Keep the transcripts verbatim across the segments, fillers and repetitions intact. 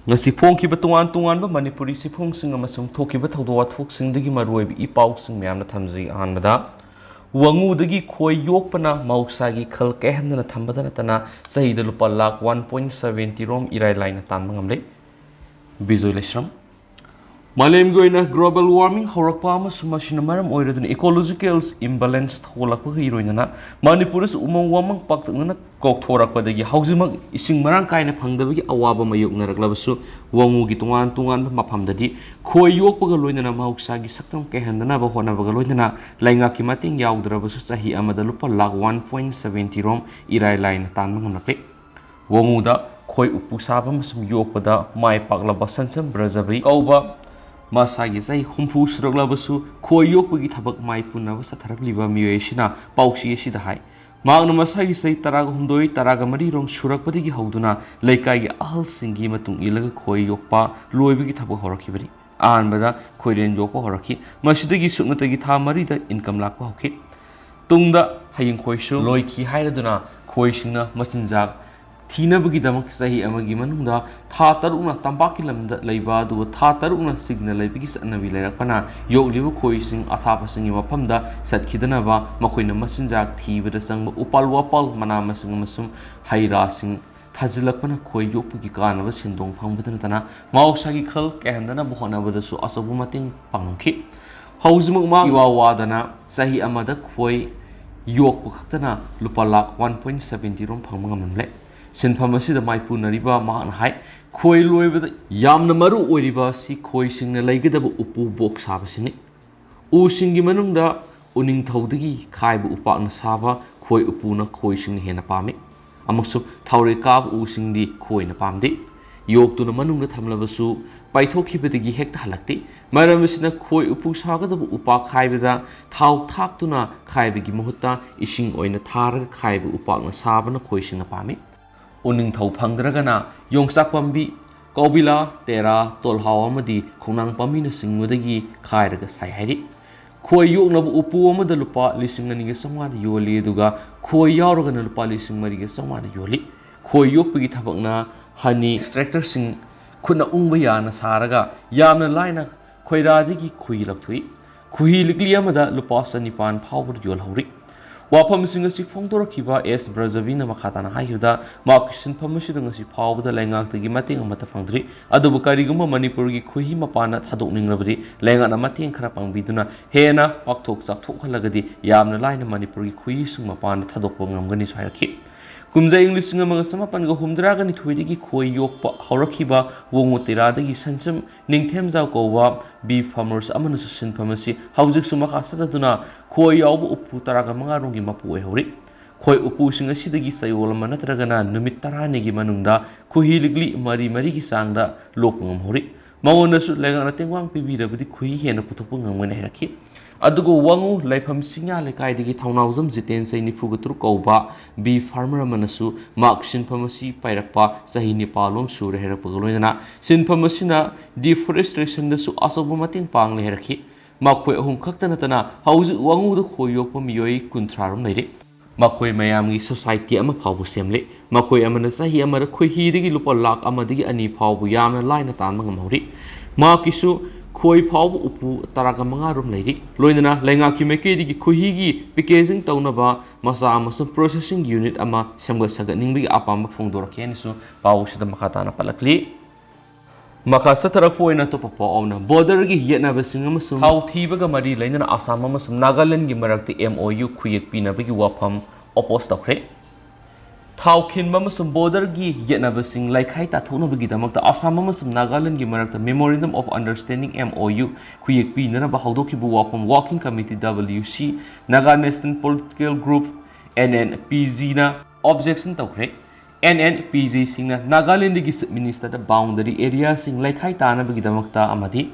ꯉꯁꯤ ꯐꯣꯡꯈꯤꯕ ꯇꯣꯉꯥꯟ ꯇꯣꯉꯥꯟꯕ ꯃꯅꯤꯄꯨꯔꯤ ꯆꯦꯐꯣꯡꯁꯤꯡ ꯑꯃꯁꯨꯡ ꯊꯣꯛꯈꯤꯕ ꯊꯧꯗꯣꯛ ꯋꯥꯊꯣꯛꯁꯤꯡꯗꯒꯤ ꯃꯔꯨꯑꯣꯏꯕ ꯏ ꯄꯥꯎꯁꯤꯡ ꯃꯌꯥꯝꯅ ꯊꯝꯖꯩ꯫ ꯑꯍꯥꯟꯕꯗ, ꯋꯥꯉꯨꯗꯒꯤ ꯈꯣꯏ ꯌꯣꯛꯄꯅ ꯃꯍꯧꯁꯥꯒꯤ ꯈꯜ ꯀꯥꯏꯍꯟꯗꯅ ꯊꯝꯕꯗ ꯅꯠꯇꯅ ꯆꯍꯤꯗ ꯂꯨꯄꯥ ꯂꯥꯈ ꯋꯥꯟ ꯄꯣꯏꯟ ꯁꯕꯦꯟꯇꯤ ꯔꯣꯝ ꯏꯔꯥꯏ ꯂꯥꯏꯅ ꯇꯥꯟꯕ ꯉꯝꯂꯦ꯫ ꯕꯤꯖꯣꯏ ꯂꯩꯁ꯭ꯔꯝ꯫ ꯃꯥꯂꯦꯝꯒꯤ ꯑꯣꯏꯅ global warming ꯍꯧꯔꯛꯄ ꯑꯃꯁꯨꯡ ꯃꯁꯤꯅ ꯃꯔꯝ ꯑꯣꯏꯔꯗꯨꯅ ecological imbalance ꯊꯣꯛꯂꯛꯄꯒ ꯏꯔꯣꯏꯅꯅ ꯃꯅꯤꯄꯨꯔꯗꯁꯨ ꯎꯃꯪ ꯋꯥꯃꯪ ꯄꯥꯛꯇꯛꯅꯅ ꯀꯣꯛꯊꯣꯔꯛꯄꯗꯒꯤ ꯍꯧꯖꯤꯛꯃꯛ ꯏꯁꯤꯡ ꯃꯔꯥꯡ ꯀꯥꯏꯅ ꯐꯪꯗꯕꯒꯤ ꯑꯋꯥꯕ ꯃꯥꯌꯣꯛꯅꯔꯛꯂꯕꯁꯨ, ꯋꯥꯉꯨꯒꯤ ꯇꯣꯉꯥꯟ ꯇꯣꯉꯥꯟꯕ ꯃꯐꯝꯗꯗꯤ ꯈꯣꯏ ꯌꯣꯛꯄꯒ ꯂꯣꯏꯅꯅ ꯃꯍꯧꯁꯥꯒꯤ ꯁꯛꯇꯝ ꯀꯥꯏꯍꯟꯗꯅꯕ ꯍꯣꯠꯅꯕꯒ ꯂꯣꯏꯅꯅ ꯂꯩꯉꯥꯛꯀꯤ ꯃꯇꯦꯡ ꯌꯥꯎꯗ꯭ꯔꯕꯁꯨ ꯆꯍꯤ ꯑꯃꯗ ꯂꯨꯄꯥ ꯂꯥꯈ ꯋꯥꯟ ꯄꯣꯏꯟ ꯁꯕꯦꯟꯇꯤ ꯔꯣꯝ ꯏꯔꯥꯏ ꯂꯥꯏꯅ ꯇꯥꯟꯕ ꯉꯝꯂꯛꯂꯦ꯫ ꯋꯥꯉꯨꯗ ꯈꯣꯏ ꯎꯄꯨ ꯁꯥꯕ ꯑꯃꯁꯨꯡ ꯌꯣꯛꯄꯗ ꯃꯥꯏ ꯄꯥꯛꯂꯕ ꯁꯟꯁꯝ ꯕ꯭ꯔꯖꯕꯩ ꯀꯧꯕ ꯃꯁꯥꯒꯤ ꯆꯍꯤ ꯍꯨꯝꯐꯨ ꯁꯨꯔꯛꯂꯕꯁꯨ ꯈꯣꯏ ꯌꯣꯛꯄꯒꯤ ꯊꯕꯛ ꯃꯥꯏ ꯄꯨꯅꯕ ꯆꯠꯊꯔꯛꯂꯤꯕ ꯃꯤꯑꯣꯏ ꯑꯁꯤꯅ ꯄꯥꯎꯆꯦ ꯑꯁꯤꯗ ꯍꯥꯏ, ꯃꯍꯥꯛꯅ ꯃꯁꯥꯒꯤ ꯆꯍꯤ ꯇꯔꯥꯒ ꯍꯨꯝꯗꯣꯏ, ꯇꯔꯥꯒ ꯃꯔꯤꯔꯣꯝ ꯁꯨꯔꯛꯄꯗꯒꯤ ꯍꯧꯗꯨꯅ ꯂꯩꯀꯥꯏꯒꯤ ꯑꯍꯜꯁꯤꯡꯒꯤ ꯃꯇꯨꯡ ꯏꯜꯂꯒ ꯈꯣꯏ ꯌꯣꯛꯄ ꯂꯣꯏꯕꯒꯤ ꯊꯕꯛ ꯍꯧꯔꯛꯈꯤꯕꯅꯤ꯫ ꯑꯍꯥꯟꯕꯗ ꯈꯣꯏꯔꯦꯟ ꯌꯣꯛꯄ ꯍꯧꯔꯛꯈꯤ꯫ ꯃꯁꯤꯗꯒꯤ ꯁꯨꯞꯅꯇꯒꯤ ꯊꯥ ꯃꯔꯤꯗ income ꯂꯥꯛꯄ ꯍꯧꯈꯤ꯫ ꯇꯨꯡꯗ ꯍꯌꯦꯡ ꯈꯣꯏꯁꯨ ꯂꯣꯏꯈꯤ ꯍꯥꯏꯔꯗꯨꯅ ꯈꯣꯏꯁꯤꯡꯅ ꯃꯆꯤꯟꯖꯥꯛ ꯊꯤꯅꯕꯒꯤꯗꯃꯛ ꯆꯍꯤ ꯑꯃꯒꯤ ꯃꯅꯨꯡꯗ ꯊꯥ ꯇꯔꯨꯛꯅ ꯇꯝꯄꯥꯛꯀꯤ ꯂꯝꯗ ꯂꯩꯕ, ꯑꯗꯨꯒ ꯊꯥ ꯇꯔꯨꯛꯅ ꯆꯤꯡꯗ ꯂꯩꯕꯒꯤ ꯆꯠꯅꯕꯤ ꯂꯩꯔꯛꯄꯅ ꯌꯣꯛꯂꯤꯕ ꯈꯣꯏꯁꯤꯡ ꯑꯊꯥꯞꯄꯁꯤꯡꯒꯤ ꯃꯐꯝꯗ ꯆꯠꯈꯤꯗꯅꯕ ꯃꯈꯣꯏꯅ ꯃꯆꯤꯟꯖꯥꯛ ꯊꯤꯕꯗ ꯆꯪꯕ ꯎꯄꯥꯜ ꯋꯥꯄꯥꯜ, ꯃꯅꯥ ꯃꯁꯤꯡ ꯑꯃꯁꯨꯡ ꯍꯩ ꯔꯥꯁꯤꯡ ꯊꯥꯖꯤꯜꯂꯛꯄꯅ ꯈꯣꯏ ꯌꯣꯛꯄꯒꯤ ꯀꯥꯟꯅꯕ ꯁꯦꯟꯗꯣꯡ ꯐꯪꯕꯗ ꯅꯠꯇꯅ ꯃꯍꯧꯁꯥꯒꯤ ꯈꯜ ꯀꯥꯏꯍꯟꯗꯅꯕ ꯍꯣꯠꯅꯕꯗꯁꯨ ꯑꯆꯧꯕ ꯃꯇꯦꯡ ꯄꯥꯡꯂꯝꯈꯤ꯫ ꯍꯧꯖꯤꯛꯃꯛ ꯃꯥ ꯏꯋꯥ ꯋꯥꯗꯅ ꯆꯍꯤ ꯑꯃꯗ ꯈꯣꯏ ꯌꯣꯛꯄ ꯈꯛꯇꯅ ꯂꯨꯄꯥ ꯂꯥꯈ ꯋꯥꯟ ꯄꯣꯏꯟ ꯁꯕꯦꯟꯇꯤ ꯔꯣꯝ ꯐꯪꯕ ꯉꯝꯂꯝꯂꯦ꯫ ꯁꯤꯟꯐꯝ ꯑꯁꯤꯗ ꯃꯥꯏꯄꯨꯅꯔꯤꯕ ꯃꯍꯥꯛꯅ ꯍꯥꯏ, ꯈꯣꯏ ꯂꯣꯏꯕꯗ ꯌꯥꯝꯅ ꯃꯔꯨ ꯑꯣꯏꯔꯤꯕ ꯑꯁꯤ ꯈꯣꯏꯁꯤꯡꯅ ꯂꯩꯒꯗꯕ ꯎꯄꯨ ꯕꯣꯛꯁ ꯁꯥꯕꯁꯤꯅꯤ꯫ ꯎꯁꯤꯡꯒꯤ ꯃꯅꯨꯡꯗ ꯎꯅꯤꯡꯊꯧꯗꯒꯤ ꯈꯥꯏꯕ ꯎꯄꯥꯛꯅ ꯁꯥꯕ ꯈꯣꯏ ꯎꯄꯨꯅ ꯈꯣꯏꯁꯤꯡꯅ ꯍꯦꯟꯅ ꯄꯥꯝꯃꯤ꯫ ꯑꯃꯁꯨꯡ ꯊꯥꯎꯔꯦꯛ ꯀꯥꯕ ꯎꯁꯤꯡꯗꯤ ꯈꯣꯏꯅ ꯄꯥꯝꯗꯦ꯫ ꯌꯣꯛꯇꯨꯅ ꯃꯅꯨꯡꯗ ꯊꯝꯂꯕꯁꯨ ꯄꯥꯏꯊꯣꯛꯈꯤꯕꯗꯒꯤ ꯍꯦꯛꯇ ꯍꯜꯂꯛꯇꯦ꯫ ꯃꯔꯝ ꯑꯁꯤꯅ ꯈꯣꯏ ꯎꯄꯨ ꯁꯥꯒꯗꯕ ꯎꯄꯥꯛ ꯈꯥꯏꯕꯗ ꯊꯥꯎ ꯊꯥꯛꯇꯨꯅ ꯈꯥꯏꯕꯒꯤ ꯃꯍꯨꯠꯇ ꯏꯁꯤꯡ ꯑꯣꯏꯅ ꯊꯥꯔꯒ ꯈꯥꯏꯕ ꯎꯄꯥꯛꯅ ꯁꯥꯕꯅ ꯈꯣꯏꯁꯤꯡꯅ ꯄꯥꯝꯃꯤ꯫ ꯎꯅꯤꯡꯊꯧ ꯐꯪꯗ꯭ꯔꯒꯅ ꯌꯣꯡꯆꯥꯛ ꯄꯥꯝꯕꯤ, ꯀꯧꯕꯤꯂꯥ, ꯇꯦꯔꯥ, ꯇꯣꯜꯍꯥꯎ ꯑꯃꯗꯤ ꯈꯣꯡꯅꯥꯡ ꯄꯥꯝꯕꯤꯅꯆꯤꯡꯕꯗꯒꯤ ꯈꯥꯏꯔꯒ ꯁꯥꯏ ꯍꯥꯏꯔꯤ꯫ ꯈꯣꯏ ꯌꯣꯛꯅꯕ ꯎꯄꯨ ꯑꯃꯗ ꯂꯨꯄꯥ ꯂꯤꯁꯤꯡ ꯑꯅꯤꯒ ꯆꯥꯝꯃꯉꯥꯗ ꯌꯣꯜꯂꯤ, ꯑꯗꯨꯒ ꯈꯣꯏ ꯌꯥꯎꯔꯒꯅ ꯂꯨꯄꯥ ꯂꯤꯁꯤꯡ ꯃꯔꯤꯒ ꯆꯥꯝꯃꯉꯥꯗ ꯌꯣꯜꯂꯤ꯫ ꯈꯣꯏ ꯌꯣꯛꯄꯒꯤ ꯊꯕꯛꯅ honey extractorꯁꯤꯡ ꯈꯨꯠꯅ ꯎꯪꯕ ꯌꯥꯅ ꯁꯥꯔꯒ ꯌꯥꯝꯅ ꯂꯥꯏꯅ ꯈꯣꯏꯔꯥꯗꯒꯤ ꯈꯣꯏꯍꯤ ꯂꯧꯊꯣꯛꯏ꯫ ꯈꯣꯏꯍꯤ ꯂꯤꯛꯂꯤ ꯑꯃꯗ ꯂꯨꯄꯥ ꯆꯅꯤꯄꯥꯟ ꯐꯥꯎꯕ ꯌꯣꯜꯍꯧꯔꯤ꯫ ꯋꯥꯐꯝꯁꯤꯡ ꯑꯁꯤ ꯐꯣꯡꯗꯣꯔꯛꯈꯤꯕ ꯑꯦꯁ ꯕ꯭ꯔꯖꯕꯤꯅ ꯃꯈꯥ ꯇꯥꯅ ꯍꯥꯏꯈꯤꯕꯗ, ꯃꯍꯥꯛꯀꯤ ꯁꯤꯟꯐꯝ ꯑꯁꯤꯗ ꯉꯁꯤ ꯐꯥꯎꯕꯗ ꯂꯩꯉꯥꯛꯇꯒꯤ ꯃꯇꯦꯡ ꯑꯃꯠꯇ ꯐꯪꯗ꯭ꯔꯤ꯫ ꯑꯗꯨꯕꯨ ꯀꯔꯤꯒꯨꯝꯕ ꯃꯅꯤꯄꯨꯔꯒꯤ ꯈꯣꯏꯍꯤ ꯃꯄꯥꯟꯅ ꯊꯥꯗꯣꯛꯅꯤꯡꯂꯕꯗꯤ ꯂꯩꯉꯥꯛꯅ ꯃꯇꯦꯡ ꯈꯔ ꯄꯥꯡꯕꯤꯗꯨꯅ ꯍꯦꯟꯅ ꯄꯥꯛꯊꯣꯛ ꯆꯥꯎꯊꯣꯛꯍꯜꯂꯒꯗꯤ ꯌꯥꯝꯅ ꯂꯥꯏꯅ ꯃꯅꯤꯄꯨꯔꯒꯤ ꯈꯣꯏꯍꯤꯁꯤꯡ ꯃꯄꯥꯟꯗ ꯊꯥꯗꯣꯛꯄ ꯉꯝꯒꯅꯤꯁꯨ ꯍꯥꯏꯔꯛꯈꯤ꯫ ꯀꯨꯝꯖꯥ ꯏꯪ ꯂꯤꯁꯤꯡ ꯑꯃꯒ ꯆꯃꯥꯄꯟꯒ ꯍꯨꯝꯗ꯭ꯔꯥꯒ ꯅꯤꯊꯣꯏꯗꯒꯤ ꯈꯣꯏ ꯌꯣꯛꯄ ꯍꯧꯔꯛꯈꯤꯕ ꯋꯥꯉꯨ ꯇꯦꯔꯥꯗꯒꯤ ꯁꯟꯁꯝ ꯅꯤꯡꯊꯦꯝꯖꯥꯎ ꯀꯧꯕ bee farmers ꯑꯃꯅꯁꯨ ꯁꯤꯟꯐꯝ ꯑꯁꯤ ꯍꯧꯖꯤꯛꯁꯨ ꯃꯈꯥ ꯆꯠꯊꯗꯨꯅ ꯈꯣꯏ ꯌꯥꯎꯕ ꯎꯄꯨ ꯇꯔꯥꯒ ꯃꯉꯥ ꯔꯣꯝꯒꯤ ꯃꯄꯨ ꯑꯣꯏꯍꯧꯔꯤ꯫ ꯈꯣꯏ ꯎꯄꯨꯁꯤꯡ ꯑꯁꯤꯗꯒꯤ ꯆꯌꯣꯜ ꯑꯃ ꯅꯠꯇ꯭ꯔꯒꯅ ꯅꯨꯃꯤꯠ ꯇꯔꯥꯅꯤꯒꯤ ꯃꯅꯨꯡꯗ ꯈꯣꯏꯍꯤ ꯂꯤꯛꯂꯤ ꯃꯔꯤ ꯃꯔꯤꯒꯤ ꯆꯥꯡꯗ ꯂꯣꯛꯄ ꯉꯝꯍꯧꯔꯤ꯫ ꯃꯉꯣꯟꯗꯁꯨ ꯂꯩꯉꯥꯛꯅ ꯇꯦꯡꯕꯥꯡ ꯄꯤꯕꯤꯔꯕꯗꯤ ꯈꯣꯏꯍꯤ ꯍꯦꯟꯅ ꯄꯨꯊꯣꯛꯄ ꯉꯝꯒꯅꯤ ꯍꯥꯏꯔꯛꯈꯤ꯫ ꯑꯗꯨꯒ ꯋꯥꯉꯨ ꯂꯩꯐꯝ ꯁꯤꯡꯌꯥ ꯂꯩꯀꯥꯏꯗꯒꯤ ꯊꯧꯅꯥꯎꯖꯝ ꯖꯤꯇꯦꯟ ꯆꯍꯤ ꯅꯤꯐꯨꯒ ꯇꯔꯨꯛ ꯀꯧꯕ bee farmer ꯑꯃꯅꯁꯨ ꯃꯍꯥꯛ ꯁꯤꯟꯐꯝ ꯑꯁꯤ ꯄꯥꯏꯔꯛꯄ ꯆꯍꯤ ꯅꯤꯄꯥꯜꯂꯣꯝ ꯁꯨꯔꯦ ꯍꯥꯏꯔꯛꯄꯒ ꯂꯣꯏꯅꯅ ꯁꯤꯟꯐꯝ ꯑꯁꯤꯅ deforestationꯗꯁꯨ ꯑꯆꯧꯕ ꯃꯇꯦꯡ ꯄꯥꯡꯂꯦ ꯍꯥꯏꯔꯛꯈꯤ꯫ ꯃꯈꯣꯏ ꯑꯍꯨꯝ ꯈꯛꯇ ꯅꯠꯇꯅ ꯍꯧꯖꯤꯛ ꯋꯥꯉꯨꯗ ꯈꯣꯏ ꯌꯣꯛꯄ ꯃꯤꯑꯣꯏ ꯀꯨꯟꯊ꯭ꯔꯥ ꯔꯣꯝ ꯂꯩꯔꯤ꯫ ꯃꯈꯣꯏ ꯃꯌꯥꯝꯒꯤ society ꯑꯃ ꯐꯥꯎꯕ ꯁꯦꯝꯂꯦ꯫ ꯃꯈꯣꯏ ꯑꯃꯅ ꯆꯍꯤ ꯑꯃꯗ ꯈꯣꯏꯍꯤꯗꯒꯤ ꯂꯨꯄꯥ ꯂꯥꯈ ꯑꯃꯗꯒꯤ ꯑꯅꯤ ꯐꯥꯎꯕ ꯌꯥꯝꯅ ꯂꯥꯏꯅ ꯇꯥꯟꯕ ꯉꯝꯍꯧꯔꯤ꯫ ꯃꯍꯥꯛꯀꯤꯁꯨ ꯈꯣꯏ ꯐꯥꯎꯕ ꯎꯄꯨ ꯇꯔꯥꯒ ꯃꯉꯥ ꯔꯣꯝ ꯂꯩꯔꯤ꯫ ꯂꯣꯏꯅꯅ ꯂꯩꯉꯥꯛꯀꯤ ꯃꯥꯏꯀꯩꯗꯒꯤ ꯈꯣꯏꯍꯤꯒꯤ packaging ꯇꯧꯅꯕ ꯃꯆꯥ ꯑꯃꯁꯨꯡ processing unit ꯑꯃ ꯁꯦꯝꯒꯠ ꯁꯥꯒꯠꯅꯤꯡꯕꯒꯤ ꯑꯄꯥꯝꯕ ꯐꯣꯡꯗꯣꯔꯛꯈꯤ ꯍꯥꯏꯅꯁꯨ ꯄꯥꯎ ꯑꯁꯤꯗ ꯃꯈꯥ ꯇꯥꯅ ꯄꯜꯂꯛꯂꯤ꯫ ꯃꯈꯥ ꯆꯠꯊꯔꯛꯄ ꯑꯣꯏꯅ ꯑꯇꯣꯞꯄ ꯄꯥꯎ ꯑꯃꯅ borderꯒꯤ ꯌꯦꯠꯅꯕꯁꯤꯡ ꯑꯃꯁꯨꯡ ꯊꯥꯎ ꯊꯤꯕꯒ ꯃꯔꯤ ꯂꯩꯅꯅ ꯑꯁꯥꯝ ꯑꯃꯁꯨꯡ ꯅꯥꯒꯥꯂꯦꯟꯒꯤ ꯃꯔꯛꯇ M O U ꯈꯨꯌꯦꯛ ꯄꯤꯅꯕꯒꯤ ꯋꯥꯐꯝ oppose ꯇꯧꯈ꯭ꯔꯦ꯫ ꯊꯥꯎ ꯈꯤꯟꯕ ꯑꯃꯁꯨꯡ borderꯒꯤ ꯌꯦꯠꯅꯕꯁꯤꯡ ꯂꯩꯈꯥꯏ ꯇꯥꯊꯣꯛꯅꯕꯒꯤꯗꯃꯛꯇ ꯑꯁꯥꯝ ꯑꯃꯁꯨꯡ ꯅꯥꯒꯥꯂꯦꯟꯒꯤ ꯃꯔꯛꯇ Memorandum of Understanding, M O U, ꯈꯨꯌꯦꯛ ꯄꯤꯅꯅꯕ ꯍꯧꯗꯣꯛꯈꯤꯕ ꯋꯥꯐꯝ Working Committee, W C, Naga National Political Group, N N P Gꯅ objection ꯇꯧꯈ꯭ꯔꯦ꯫ N N P Gꯁꯤꯡꯅ ꯅꯥꯒꯥꯂꯦꯟꯗꯒꯤ Chief Ministerꯗ boundary areaꯁꯤꯡ ꯂꯩꯈꯥꯏ ꯇꯥꯅꯕꯒꯤꯗꯃꯛꯇ ꯑꯃꯗꯤ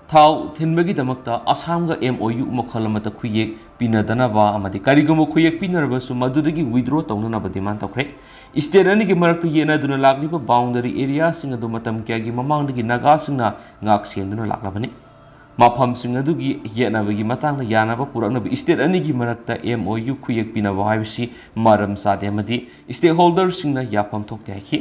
ꯊꯥꯎ ꯊꯤꯟꯕꯒꯤꯗꯃꯛꯇ ꯑꯁꯥꯝꯒ M O U ꯃꯈꯜ ꯑꯃꯠꯇ ꯈꯨꯌꯦꯛ ꯄꯤꯅꯗꯅꯕ ꯑꯃꯗꯤ ꯀꯔꯤꯒꯨꯝꯕ ꯈꯨꯌꯦꯛ ꯄꯤꯅꯔꯕꯁꯨ ꯃꯗꯨꯗꯒꯤ withdraw ꯇꯧꯅꯅꯕ demand ꯇꯧꯈ꯭ꯔꯦ꯫ State ꯑꯅꯤꯒꯤ ꯃꯔꯛꯇ ꯌꯦꯠꯅꯗꯨꯅ ꯂꯥꯛꯂꯤꯕ boundary areaꯁꯤꯡ ꯑꯗꯨ ꯃꯇꯝ ꯀꯌꯥꯒꯤ ꯃꯃꯥꯡꯗꯒꯤ ꯅꯥꯒꯥꯁꯤꯡꯅ ꯉꯥꯛ ꯁꯦꯟꯗꯨꯅ ꯂꯥꯛꯂꯕꯅꯤ꯫ ꯃꯐꯝꯁꯤꯡ ꯑꯗꯨꯒꯤ ꯌꯦꯠꯅꯕꯒꯤ ꯃꯇꯥꯡꯗ ꯌꯥꯅꯕ ꯄꯨꯔꯛꯅꯕ state ꯑꯅꯤꯒꯤ ꯃꯔꯛꯇ M O U ꯈꯨꯌꯦꯛ ꯄꯤꯅꯕ ꯍꯥꯏꯕꯁꯤ ꯃꯔꯝ ꯆꯥꯗꯦ ꯑꯃꯗꯤ stakeholderꯁꯤꯡꯅ ꯌꯥꯐꯝ ꯊꯣꯛꯇꯦ ꯍꯥꯏꯈꯤ꯫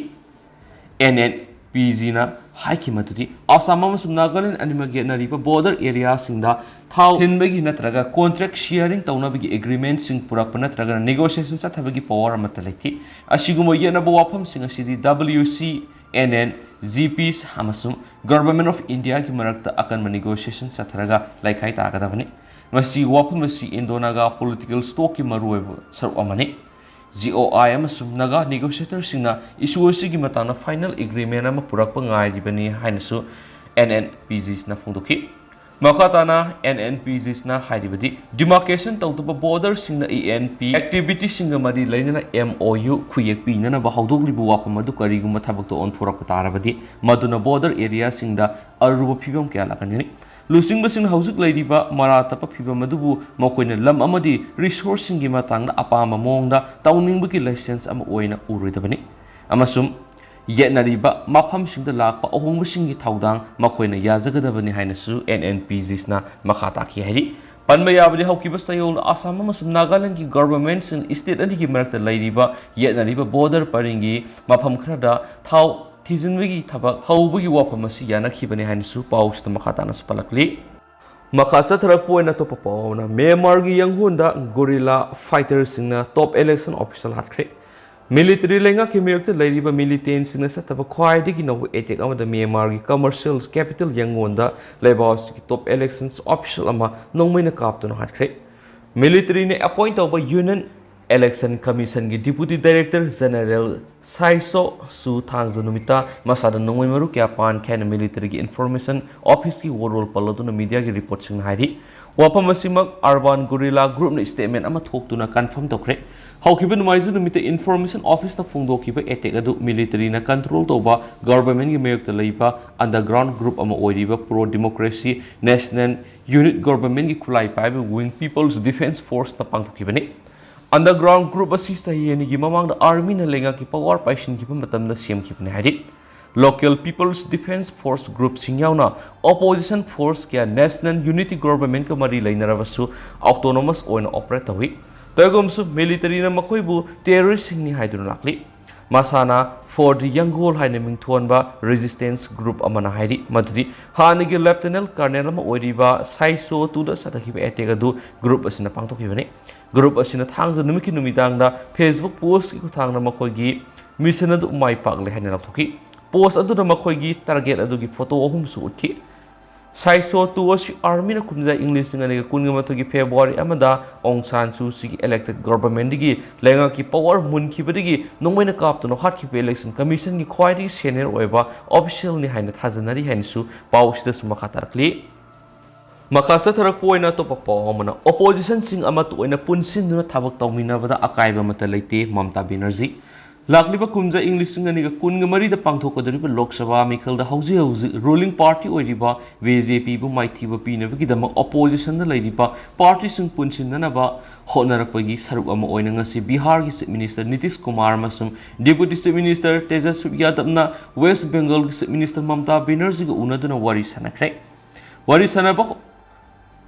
N N P ꯄꯤ ꯖꯤꯅ ꯍꯥꯏꯈꯤ ꯃꯗꯨꯗꯤ ꯑꯁꯥꯝ ꯑꯃꯁꯨꯡ ꯅꯥꯒꯥꯂꯦꯟ ꯑꯅꯤꯃꯛ ꯌꯦꯠꯅꯔꯤꯕ ꯕꯣꯔꯗꯔ ꯑꯦꯔꯤꯌꯥꯁꯤꯡꯗ ꯊꯥꯎ ꯊꯤꯟꯕꯒꯤ ꯅꯠꯇ꯭ꯔꯒ ꯀꯣꯟꯇ꯭ꯔꯦꯛ ꯁꯤꯌꯔꯤꯡ ꯇꯧꯅꯕꯒꯤ ꯑꯦꯒ꯭ꯔꯤꯃꯦꯟꯠꯁꯤꯡ ꯄꯨꯔꯛꯄ ꯅꯠꯇ꯭ꯔꯒꯅ ꯅꯦꯒꯣꯁꯤꯌꯦꯁꯟ ꯆꯠꯊꯕꯒꯤ ꯄꯋꯥꯔ ꯑꯃꯠꯇ ꯂꯩꯇꯦ꯫ ꯑꯁꯤꯒꯨꯝꯕ ꯌꯦꯠꯅꯕ ꯋꯥꯐꯝꯁꯤꯡ ꯑꯁꯤꯗꯤ W C N N, G Ps ꯑꯃꯁꯨꯡ Government of Indiaꯒꯤ ꯃꯔꯛꯇ ꯑꯀꯟꯕ ꯅꯦꯒꯣꯁꯤꯌꯦꯁꯟ ꯆꯠꯊꯔꯒ ꯂꯩꯈꯥꯏ ꯇꯥꯒꯗꯕꯅꯤ꯫ ꯃꯁꯤ ꯋꯥꯐꯝ ꯑꯁꯤ ꯏꯟꯗꯣ ꯅꯥꯒꯥ ꯄꯣꯂꯤꯇꯤꯀꯦꯜ ꯁ꯭ꯇꯣꯛꯀꯤ ꯃꯔꯨꯑꯣꯏꯕ ꯁꯔꯨꯛ ꯑꯃꯅꯤ꯫ G O I ꯑꯃꯁꯨꯡ ꯅꯥꯒꯥ ꯅꯦꯒꯣꯁꯤꯌꯦꯇꯔꯁꯤꯡꯅ ꯏꯁꯨ ꯑꯁꯤꯒꯤ ꯃꯇꯥꯡꯗ ꯐꯥꯏꯅꯦꯜ ꯑꯦꯒ꯭ꯔꯤꯃꯦꯟ ꯑꯃ ꯄꯨꯔꯛꯄ ꯉꯥꯏꯔꯤꯕꯅꯤ ꯍꯥꯏꯅꯁꯨ N N P Gs ꯅ ꯐꯣꯡꯗꯣꯛꯈꯤ꯫ ꯃꯈꯥ ꯇꯥꯅ N N P Gs ꯅ ꯍꯥꯏꯔꯤꯕꯗꯤ, ꯗꯤꯃꯥꯔꯀꯦꯁꯟ ꯇꯧꯗꯕ ꯕꯣꯔꯗꯔꯁꯤꯡꯅ E N P ꯑꯦꯛꯇꯤꯚꯤꯇꯤꯁꯤꯡꯒ ꯃꯔꯤ ꯂꯩꯅꯅ M O U ꯈꯨꯌꯦꯛ ꯄꯤꯅꯅꯕ ꯍꯧꯗꯣꯛꯂꯤꯕ ꯋꯥꯐꯝ ꯑꯗꯨ ꯀꯔꯤꯒꯨꯝꯕ ꯊꯕꯛꯇ ꯑꯣꯟꯊꯣꯔꯛꯄ ꯇꯥꯔꯕꯗꯤ, ꯃꯗꯨꯅ ꯕꯣꯔꯗꯔ ꯑꯦꯔꯤꯌꯥꯁꯤꯡꯗ ꯑꯔꯨꯕ ꯐꯤꯕꯝ ꯀꯌꯥ ꯂꯥꯛꯍꯟꯒꯅꯤ꯫ ꯂꯨꯆꯤꯡꯕꯁꯤꯡꯅ ꯍꯧꯖꯤꯛ ꯂꯩꯔꯤꯕ ꯃꯔꯥ ꯇꯞꯄ ꯐꯤꯕꯝ ꯑꯗꯨꯕꯨ ꯃꯈꯣꯏꯅ ꯂꯝ ꯑꯃꯗꯤ ꯔꯤꯁꯣꯔꯁꯁꯤꯡꯒꯤ ꯃꯇꯥꯡꯗ ꯑꯄꯥꯝꯕ ꯃꯑꯣꯡꯗ ꯇꯧꯅꯤꯡꯕꯒꯤ ꯂꯥꯏꯁꯦꯟꯁ ꯑꯃ ꯑꯣꯏꯅ ꯎꯔꯣꯏꯗꯕꯅꯤ, ꯑꯃꯁꯨꯡ ꯌꯦꯠꯅꯔꯤꯕ ꯃꯐꯝꯁꯤꯡꯗ ꯂꯥꯛꯄ ꯑꯍꯣꯡꯕꯁꯤꯡꯒꯤ ꯊꯧꯗꯥꯡ ꯃꯈꯣꯏꯅ ꯌꯥꯖꯒꯗꯕꯅꯤ ꯍꯥꯏꯅꯁꯨ N N P Gs ꯅ ꯃꯈꯥ ꯇꯥꯈꯤ ꯍꯥꯏꯔꯤ꯫ ꯄꯟꯕ ꯌꯥꯕꯗꯤ, ꯍꯧꯈꯤꯕ ꯆꯌꯣꯜꯗ ꯑꯁꯥꯝ ꯑꯃꯁꯨꯡ ꯅꯥꯒꯥꯂꯦꯟꯗꯒꯤ ꯒꯚꯔꯟꯃꯦꯟꯠꯁꯤꯡ ꯁ꯭ꯇꯦꯠ ꯑꯅꯤꯒꯤ ꯃꯔꯛꯇ ꯂꯩꯔꯤꯕ ꯌꯦꯠꯅꯔꯤꯕ ꯕꯣꯔꯗꯔ ꯄꯔꯤꯡꯒꯤ ꯃꯐꯝ ꯈꯔꯗ ꯊꯥꯎ ꯊꯤꯖꯤꯟꯕꯒꯤ ꯊꯕꯛ ꯍꯧꯕꯒꯤ ꯋꯥꯐꯝ ꯑꯁꯤ ꯌꯥꯅꯈꯤꯕꯅꯤ ꯍꯥꯏꯅꯁꯨ ꯄꯥꯎꯁꯤꯗ ꯃꯈꯥ ꯇꯥꯅꯁꯨ ꯄꯜꯂꯛꯂꯤ꯫ ꯃꯈꯥ ꯆꯠꯊꯔꯛꯄ ꯑꯣꯏꯅ ꯑꯇꯣꯞꯄ ꯄꯥꯎ ꯑꯃꯅ, ꯃ꯭ꯌꯥꯟꯃꯥꯔꯒꯤ ꯌꯥꯡꯒꯣꯟꯗ ꯒꯣꯔꯤꯂꯥ ꯐꯥꯏꯇꯔꯁꯤꯡꯅ ꯇꯣꯞ ꯏꯂꯦꯛꯁꯟ ꯑꯣꯐꯤꯁꯤꯌꯦꯜ ꯍꯥꯠꯈ꯭ꯔꯦ꯫ ꯃꯤꯂꯤꯇꯔꯤ ꯂꯩꯉꯥꯛꯀꯤ ꯃꯥꯌꯣꯛꯇ ꯂꯩꯔꯤꯕ ꯃꯤꯂꯤꯇꯦꯟꯠꯁꯤꯡꯅ ꯆꯠꯊꯕ ꯈ꯭ꯋꯥꯏꯗꯒꯤ ꯅꯧꯕ ꯑꯦꯇꯦꯛ ꯑꯃꯗ ꯃ꯭ꯌꯥꯟꯃꯥꯔꯒꯤ ꯀꯃꯔꯁꯤꯌꯦꯜ ꯀꯦꯄꯤꯇꯦꯜ ꯌꯥꯡꯒꯣꯟꯗ ꯂꯩꯕꯥꯛ ꯑꯁꯤꯒꯤ ꯇꯣꯞ ꯏꯂꯦꯛꯁꯟ ꯑꯣꯐꯤꯁꯤꯌꯦꯜ ꯑꯃ ꯅꯣꯡꯃꯩꯅ ꯀꯥꯞꯇꯨꯅ ꯍꯥꯠꯈ꯭ꯔꯦ꯫ ꯃꯤꯂꯤꯇꯔꯤꯅ ꯑꯦꯄꯣꯏꯟꯠ ꯇꯧꯕ ꯌꯨꯅꯤꯌꯟ ꯏꯂꯦꯛꯁꯟ ꯀꯃꯤꯁꯟꯒꯤ ꯗꯤꯄꯨꯇꯤ ꯗꯥꯏꯔꯦꯛꯇꯔ ꯖꯦꯅꯔꯦꯜ ꯁꯥꯏꯁꯣ ꯁꯨ ꯊꯥꯡꯖ ꯅꯨꯃꯤꯠꯇ ꯃꯁꯥꯗ ꯅꯣꯡꯃꯩ ꯃꯔꯨ ꯀꯌꯥ ꯄꯥꯟꯈꯤ ꯍꯥꯏꯅ ꯃꯤꯂꯤꯇꯔꯤꯒꯤ ꯏꯟꯐꯣꯔꯃꯦꯁꯟ ꯑꯣꯐꯤꯁꯀꯤ ꯋꯥꯔꯣꯜ ꯄꯜꯂꯗꯨꯅ ꯃꯤꯗꯤꯌꯥꯒꯤ ꯔꯤꯄꯣꯔꯠꯁꯤꯡꯅ ꯍꯥꯏꯔꯤ꯫ ꯋꯥꯐꯝ ꯑꯁꯤꯃꯛ ꯑꯔꯕꯥꯟ ꯒꯣꯔꯤꯂꯥ ꯒ꯭ꯔꯨꯞꯅ ꯁ꯭ꯇꯦꯠꯃꯦꯟꯠ ꯑꯃ ꯊꯣꯛꯇꯨꯅ ꯀꯟꯐꯥꯔꯝ ꯇꯧꯈ꯭ꯔꯦ꯫ ꯍꯧꯈꯤꯕ ꯅꯣꯡꯃꯥꯏꯖꯤꯡ ꯅꯨꯃꯤꯠꯇ ꯏꯟꯐꯣꯔꯃꯦꯁꯟ ꯑꯣꯐꯤꯁꯅ ꯐꯣꯡꯗꯣꯛꯈꯤꯕ ꯑꯦꯇꯦꯛ ꯑꯗꯨ ꯃꯤꯂꯤꯇꯔꯤꯅ ꯀꯟꯇ꯭ꯔꯣꯜ ꯇꯧꯕ ꯒꯚꯔꯟꯃꯦꯟꯠꯀꯤ ꯃꯥꯌꯣꯛꯇ ꯂꯩꯕ ꯑꯟꯗꯔꯒ꯭ꯔꯥꯎꯟ ꯒ꯭ꯔꯨꯞ ꯑꯃ ꯑꯣꯏꯔꯤꯕ ꯄ꯭ꯔꯣ ꯗꯦꯃꯣꯀ꯭ꯔꯦꯁꯤ ꯅꯦꯁꯅꯦꯜ ꯌꯨꯅꯤꯠ ꯒꯚꯔꯟꯃꯦꯟꯠꯀꯤ ꯈꯨꯠꯂꯥꯏ ꯄꯥꯏꯕ ꯋꯤꯡ ꯄꯤꯄꯜꯁ ꯗꯤꯐꯦꯟꯁ ꯐꯣꯔꯁꯅ ꯄꯥꯡꯊꯣꯛꯈꯤꯕꯅꯤ꯫ ꯑꯟꯗꯔꯒ꯭ꯔꯥꯎꯟ ꯒ꯭ꯔꯨꯞ ꯑꯁꯤ ꯆꯍꯤ ꯑꯅꯤꯒꯤ ꯃꯃꯥꯡꯗ ꯑꯥꯔꯃꯤꯅ ꯂꯩꯉꯥꯛꯀꯤ ꯄꯋꯥꯔ ꯄꯥꯏꯁꯤꯟꯈꯤꯕ ꯃꯇꯝꯗ ꯁꯦꯝꯈꯤꯕꯅꯤ ꯍꯥꯏꯔꯤ꯫ ꯂꯣꯀꯦꯜ ꯄꯤꯄꯜꯁ ꯗꯤꯐꯦꯟꯁ ꯐꯣꯔꯁ ꯒ꯭ꯔꯨꯞꯁꯤꯡ ꯌꯥꯎꯅ ꯑꯣꯄꯣꯖꯤꯁꯟ ꯐꯣꯔꯁ ꯀꯌꯥ ꯅꯦꯁꯅꯦꯜ ꯌꯨꯅꯤꯇꯤ ꯒꯚꯔꯟꯃꯦꯟꯠꯀ ꯃꯔꯤ ꯂꯩꯅꯔꯕꯁꯨ ꯑꯣꯇꯣꯅꯣꯃꯁ ꯑꯣꯏꯅ ꯑꯣꯄꯔꯦꯠ ꯇꯧꯏ꯫ ꯇꯧꯏꯒꯨꯝꯕꯁꯨ ꯃꯤꯂꯤꯇꯔꯤꯅ ꯃꯈꯣꯏꯕꯨ ꯇꯦꯔꯣꯔꯤꯁꯁꯤꯡꯅꯤ ꯍꯥꯏꯗꯨꯅ ꯂꯥꯛꯂꯤ꯫ ꯃꯁꯥꯅ For the Yanggol ꯍꯥꯏꯅ ꯃꯤꯡꯊꯣꯟꯕ resistance group ꯑꯃꯅ ꯍꯥꯏꯔꯤ ꯃꯗꯨꯗꯤ ꯍꯥꯟꯅꯒꯤ Lieutenant Colonel ꯑꯃ ꯑꯣꯏꯔꯤꯕ ꯁꯥꯏꯁꯣ ꯇꯨꯗ ꯆꯠꯊꯈꯤꯕ attack ꯑꯗꯨ group ꯑꯁꯤꯅ ꯄꯥꯡꯊꯣꯛꯈꯤꯕꯅꯤ꯫ Group ꯑꯁꯤꯅ ꯊꯥꯡꯖ ꯅꯨꯃꯤꯠꯀꯤ ꯅꯨꯃꯤꯗꯥꯡꯗ Facebook postꯀꯤ ꯈꯨꯠꯊꯥꯡꯗ ꯃꯈꯣꯏꯒꯤ mission ꯑꯗꯨ ꯃꯥꯏ ꯄꯥꯛꯂꯦ ꯍꯥꯏꯅ ꯂꯥꯎꯊꯣꯛꯈꯤ꯫ Post ꯑꯗꯨꯗ ꯃꯈꯣꯏꯒꯤ target ꯑꯗꯨꯒꯤ photo ꯑꯍꯨꯝꯁꯨ ꯎꯠꯈꯤ꯫ ꯁꯥꯏꯁꯣ ꯇꯨ ꯑꯁꯤ armyꯅ ꯀꯨꯝꯖꯥ ꯏꯪ ꯂꯤꯁꯤꯡ ꯑꯅꯤꯒ ꯀꯨꯟꯒ ꯃꯥꯊꯣꯏꯒꯤ February ꯑꯃꯗ ꯑꯣꯡ ꯁꯥꯟ ꯁꯨ ꯆꯤꯒꯤ elected governmentꯗꯒꯤ ꯂꯩꯉꯥꯛꯀꯤ power ꯃꯨꯟꯈꯤꯕꯗꯒꯤ ꯅꯣꯡꯃꯩꯅ ꯀꯥꯞꯇꯨꯅ ꯍꯥꯠꯈꯤꯕ election commissionꯒꯤ ꯈ꯭ꯋꯥꯏꯗꯒꯤ senior ꯑꯣꯏꯕ officialꯅꯤ ꯍꯥꯏꯅ ꯊꯥꯖꯅꯔꯤ ꯍꯥꯏꯅꯁꯨ ꯄꯥꯎ ꯑꯁꯤꯗꯁꯨ ꯃꯈꯥ ꯇꯥꯔꯛꯂꯤ꯫ ꯃꯈꯥ ꯆꯠꯊꯔꯛꯄ ꯑꯣꯏꯅ ꯑꯇꯣꯞꯄ ꯄꯥꯎ ꯑꯃꯅ, oppositionꯁꯤꯡ ꯑꯃꯠꯇ ꯑꯣꯏꯅ ꯄꯨꯟꯁꯤꯟꯗꯨꯅ ꯊꯕꯛ ꯇꯧꯃꯤꯟꯅꯕꯗ ꯑꯀꯥꯏꯕ ꯑꯃꯠꯇ ꯂꯩꯇꯦ, ꯃꯃꯇꯥ ꯕꯦꯅꯔꯖꯤ꯫ ꯂꯥꯛꯂꯤꯕ ꯀꯨꯝꯖꯥ ꯏꯪ ꯂꯤꯁꯤꯡ ꯑꯅꯤꯒ ꯀꯨꯟꯒ ꯃꯔꯤꯗ ꯄꯥꯡꯊꯣꯛꯀꯗꯧꯔꯤꯕ ꯂꯣꯛ ꯁꯚꯥ ꯃꯤꯈꯜꯗ ꯍꯧꯖꯤꯛ ꯍꯧꯖꯤꯛ ruling party ꯑꯣꯏꯔꯤꯕ BJPꯕꯨ ꯃꯥꯏꯊꯤꯕ ꯄꯤꯅꯕꯒꯤꯗꯃꯛ oppositionꯗ ꯂꯩꯔꯤꯕ partyꯁꯤꯡ ꯄꯨꯟꯁꯤꯟꯅꯅꯕ ꯍꯣꯠꯅꯔꯛꯄꯒꯤ ꯁꯔꯨꯛ ꯑꯃ ꯑꯣꯏꯅ ꯉꯁꯤ ꯕꯤꯍꯥꯔꯒꯤ Chief Minister ꯅꯤꯇꯤꯁ ꯀꯨꯃꯥꯔ ꯑꯃꯁꯨꯡ Deputy Chief Minister ꯇꯦꯖꯁ꯭ꯋꯤ ꯌꯥꯗꯕꯅ West Bengalꯒꯤ Chief Minister ꯃꯃꯇꯥ ꯕꯦꯅꯔꯖꯤꯒ ꯎꯅꯗꯨꯅ ꯋꯥꯔꯤ ꯁꯥꯟꯅꯈ꯭ꯔꯦ꯫ ꯋꯥꯔꯤ ꯁꯥꯟꯅꯕ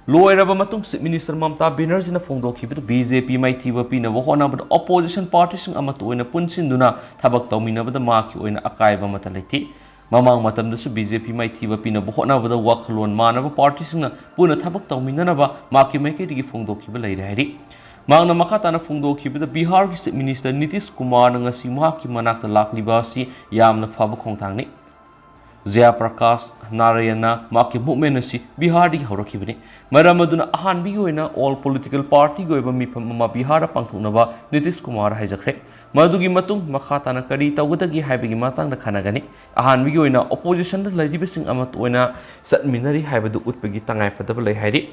ꯂꯣꯏꯔꯕ ꯃꯇꯨꯡ Chief Minister ꯃꯃꯇꯥ ꯕꯦꯅꯔꯖꯤꯅ ꯐꯣꯡꯗꯣꯛꯈꯤꯕꯗ BJP ꯃꯥꯏꯊꯤꯕ ꯄꯤꯅꯕ ꯍꯣꯠꯅꯕꯗ opposition partyꯁꯤꯡ ꯑꯃꯠꯇ ꯑꯣꯏꯅ ꯄꯨꯟꯁꯤꯟꯗꯨꯅ ꯊꯕꯛ ꯇꯧꯃꯤꯟꯅꯕꯗ ꯃꯍꯥꯛꯀꯤ ꯑꯣꯏꯅ ꯑꯀꯥꯏꯕ ꯑꯃꯠꯇ ꯂꯩꯇꯦ꯫ ꯃꯃꯥꯡ ꯃꯇꯝꯗꯁꯨ BJP ꯃꯥꯏꯊꯤꯕ ꯄꯤꯅꯕ ꯍꯣꯠꯅꯕꯗ ꯋꯥꯈꯜꯂꯣꯟ ꯃꯥꯟꯅꯕ partyꯁꯤꯡꯅ ꯄꯨꯟꯅ ꯊꯕꯛ ꯇꯧꯃꯤꯟꯅꯅꯕ ꯃꯍꯥꯛꯀꯤ ꯃꯥꯏꯀꯩꯗꯒꯤ ꯐꯣꯡꯗꯣꯛꯈꯤꯕ ꯂꯩꯔꯦ ꯍꯥꯏꯔꯤ꯫ ꯃꯍꯥꯛꯅ ꯃꯈꯥ ꯇꯥꯅ ꯐꯣꯡꯗꯣꯛꯈꯤꯕꯗ ꯕꯤꯍꯥꯔꯒꯤ Chief Minister ꯅꯤꯇꯤꯁ ꯀꯨꯃꯥꯔꯅ ꯉꯁꯤ ꯃꯍꯥꯛꯀꯤ ꯃꯅꯥꯛꯇ ꯂꯥꯛꯂꯤꯕ ꯑꯁꯤ ꯌꯥꯝꯅ ꯐꯕ ꯈꯣꯡꯊꯥꯡꯅꯤ꯫ ꯖꯌꯥ ꯄ꯭ꯔꯀꯥꯁ ꯅꯥꯔꯥꯌꯟꯅ ꯃꯍꯥꯛꯀꯤ movement ꯑꯁꯤ ꯕꯤꯍꯥꯔꯗꯒꯤ ꯍꯧꯔꯛꯈꯤꯕꯅꯤ꯫ ꯃꯔꯝ ꯑꯗꯨꯅ ꯑꯍꯥꯟꯕꯒꯤ ꯑꯣꯏꯅ all political partyꯒꯤ ꯑꯣꯏꯕ ꯃꯤꯐꯝ ꯑꯃ ꯕꯤꯍꯥꯔꯗ ꯄꯥꯡꯊꯣꯛꯅꯕ ꯅꯤꯇꯤꯁ ꯀꯨꯃꯥꯔ ꯍꯥꯏꯖꯈ꯭ꯔꯦ꯫ ꯃꯗꯨꯒꯤ ꯃꯇꯨꯡ ꯃꯈꯥ ꯇꯥꯅ ꯀꯔꯤ ꯇꯧꯒꯗꯒꯦ ꯍꯥꯏꯕꯒꯤ ꯃꯇꯥꯡꯗ ꯈꯟꯅꯒꯅꯤ꯫ ꯑꯍꯥꯟꯕꯒꯤ ꯑꯣꯏꯅ oppositionꯗ ꯂꯩꯔꯤꯕꯁꯤꯡ ꯑꯃꯠꯇ ꯑꯣꯏꯅ ꯆꯠꯃꯤꯟꯅꯔꯤ ꯍꯥꯏꯕꯗꯨ ꯎꯠꯄꯒꯤ ꯇꯉꯥꯏꯐꯗꯕ ꯂꯩ ꯍꯥꯏꯔꯤ꯫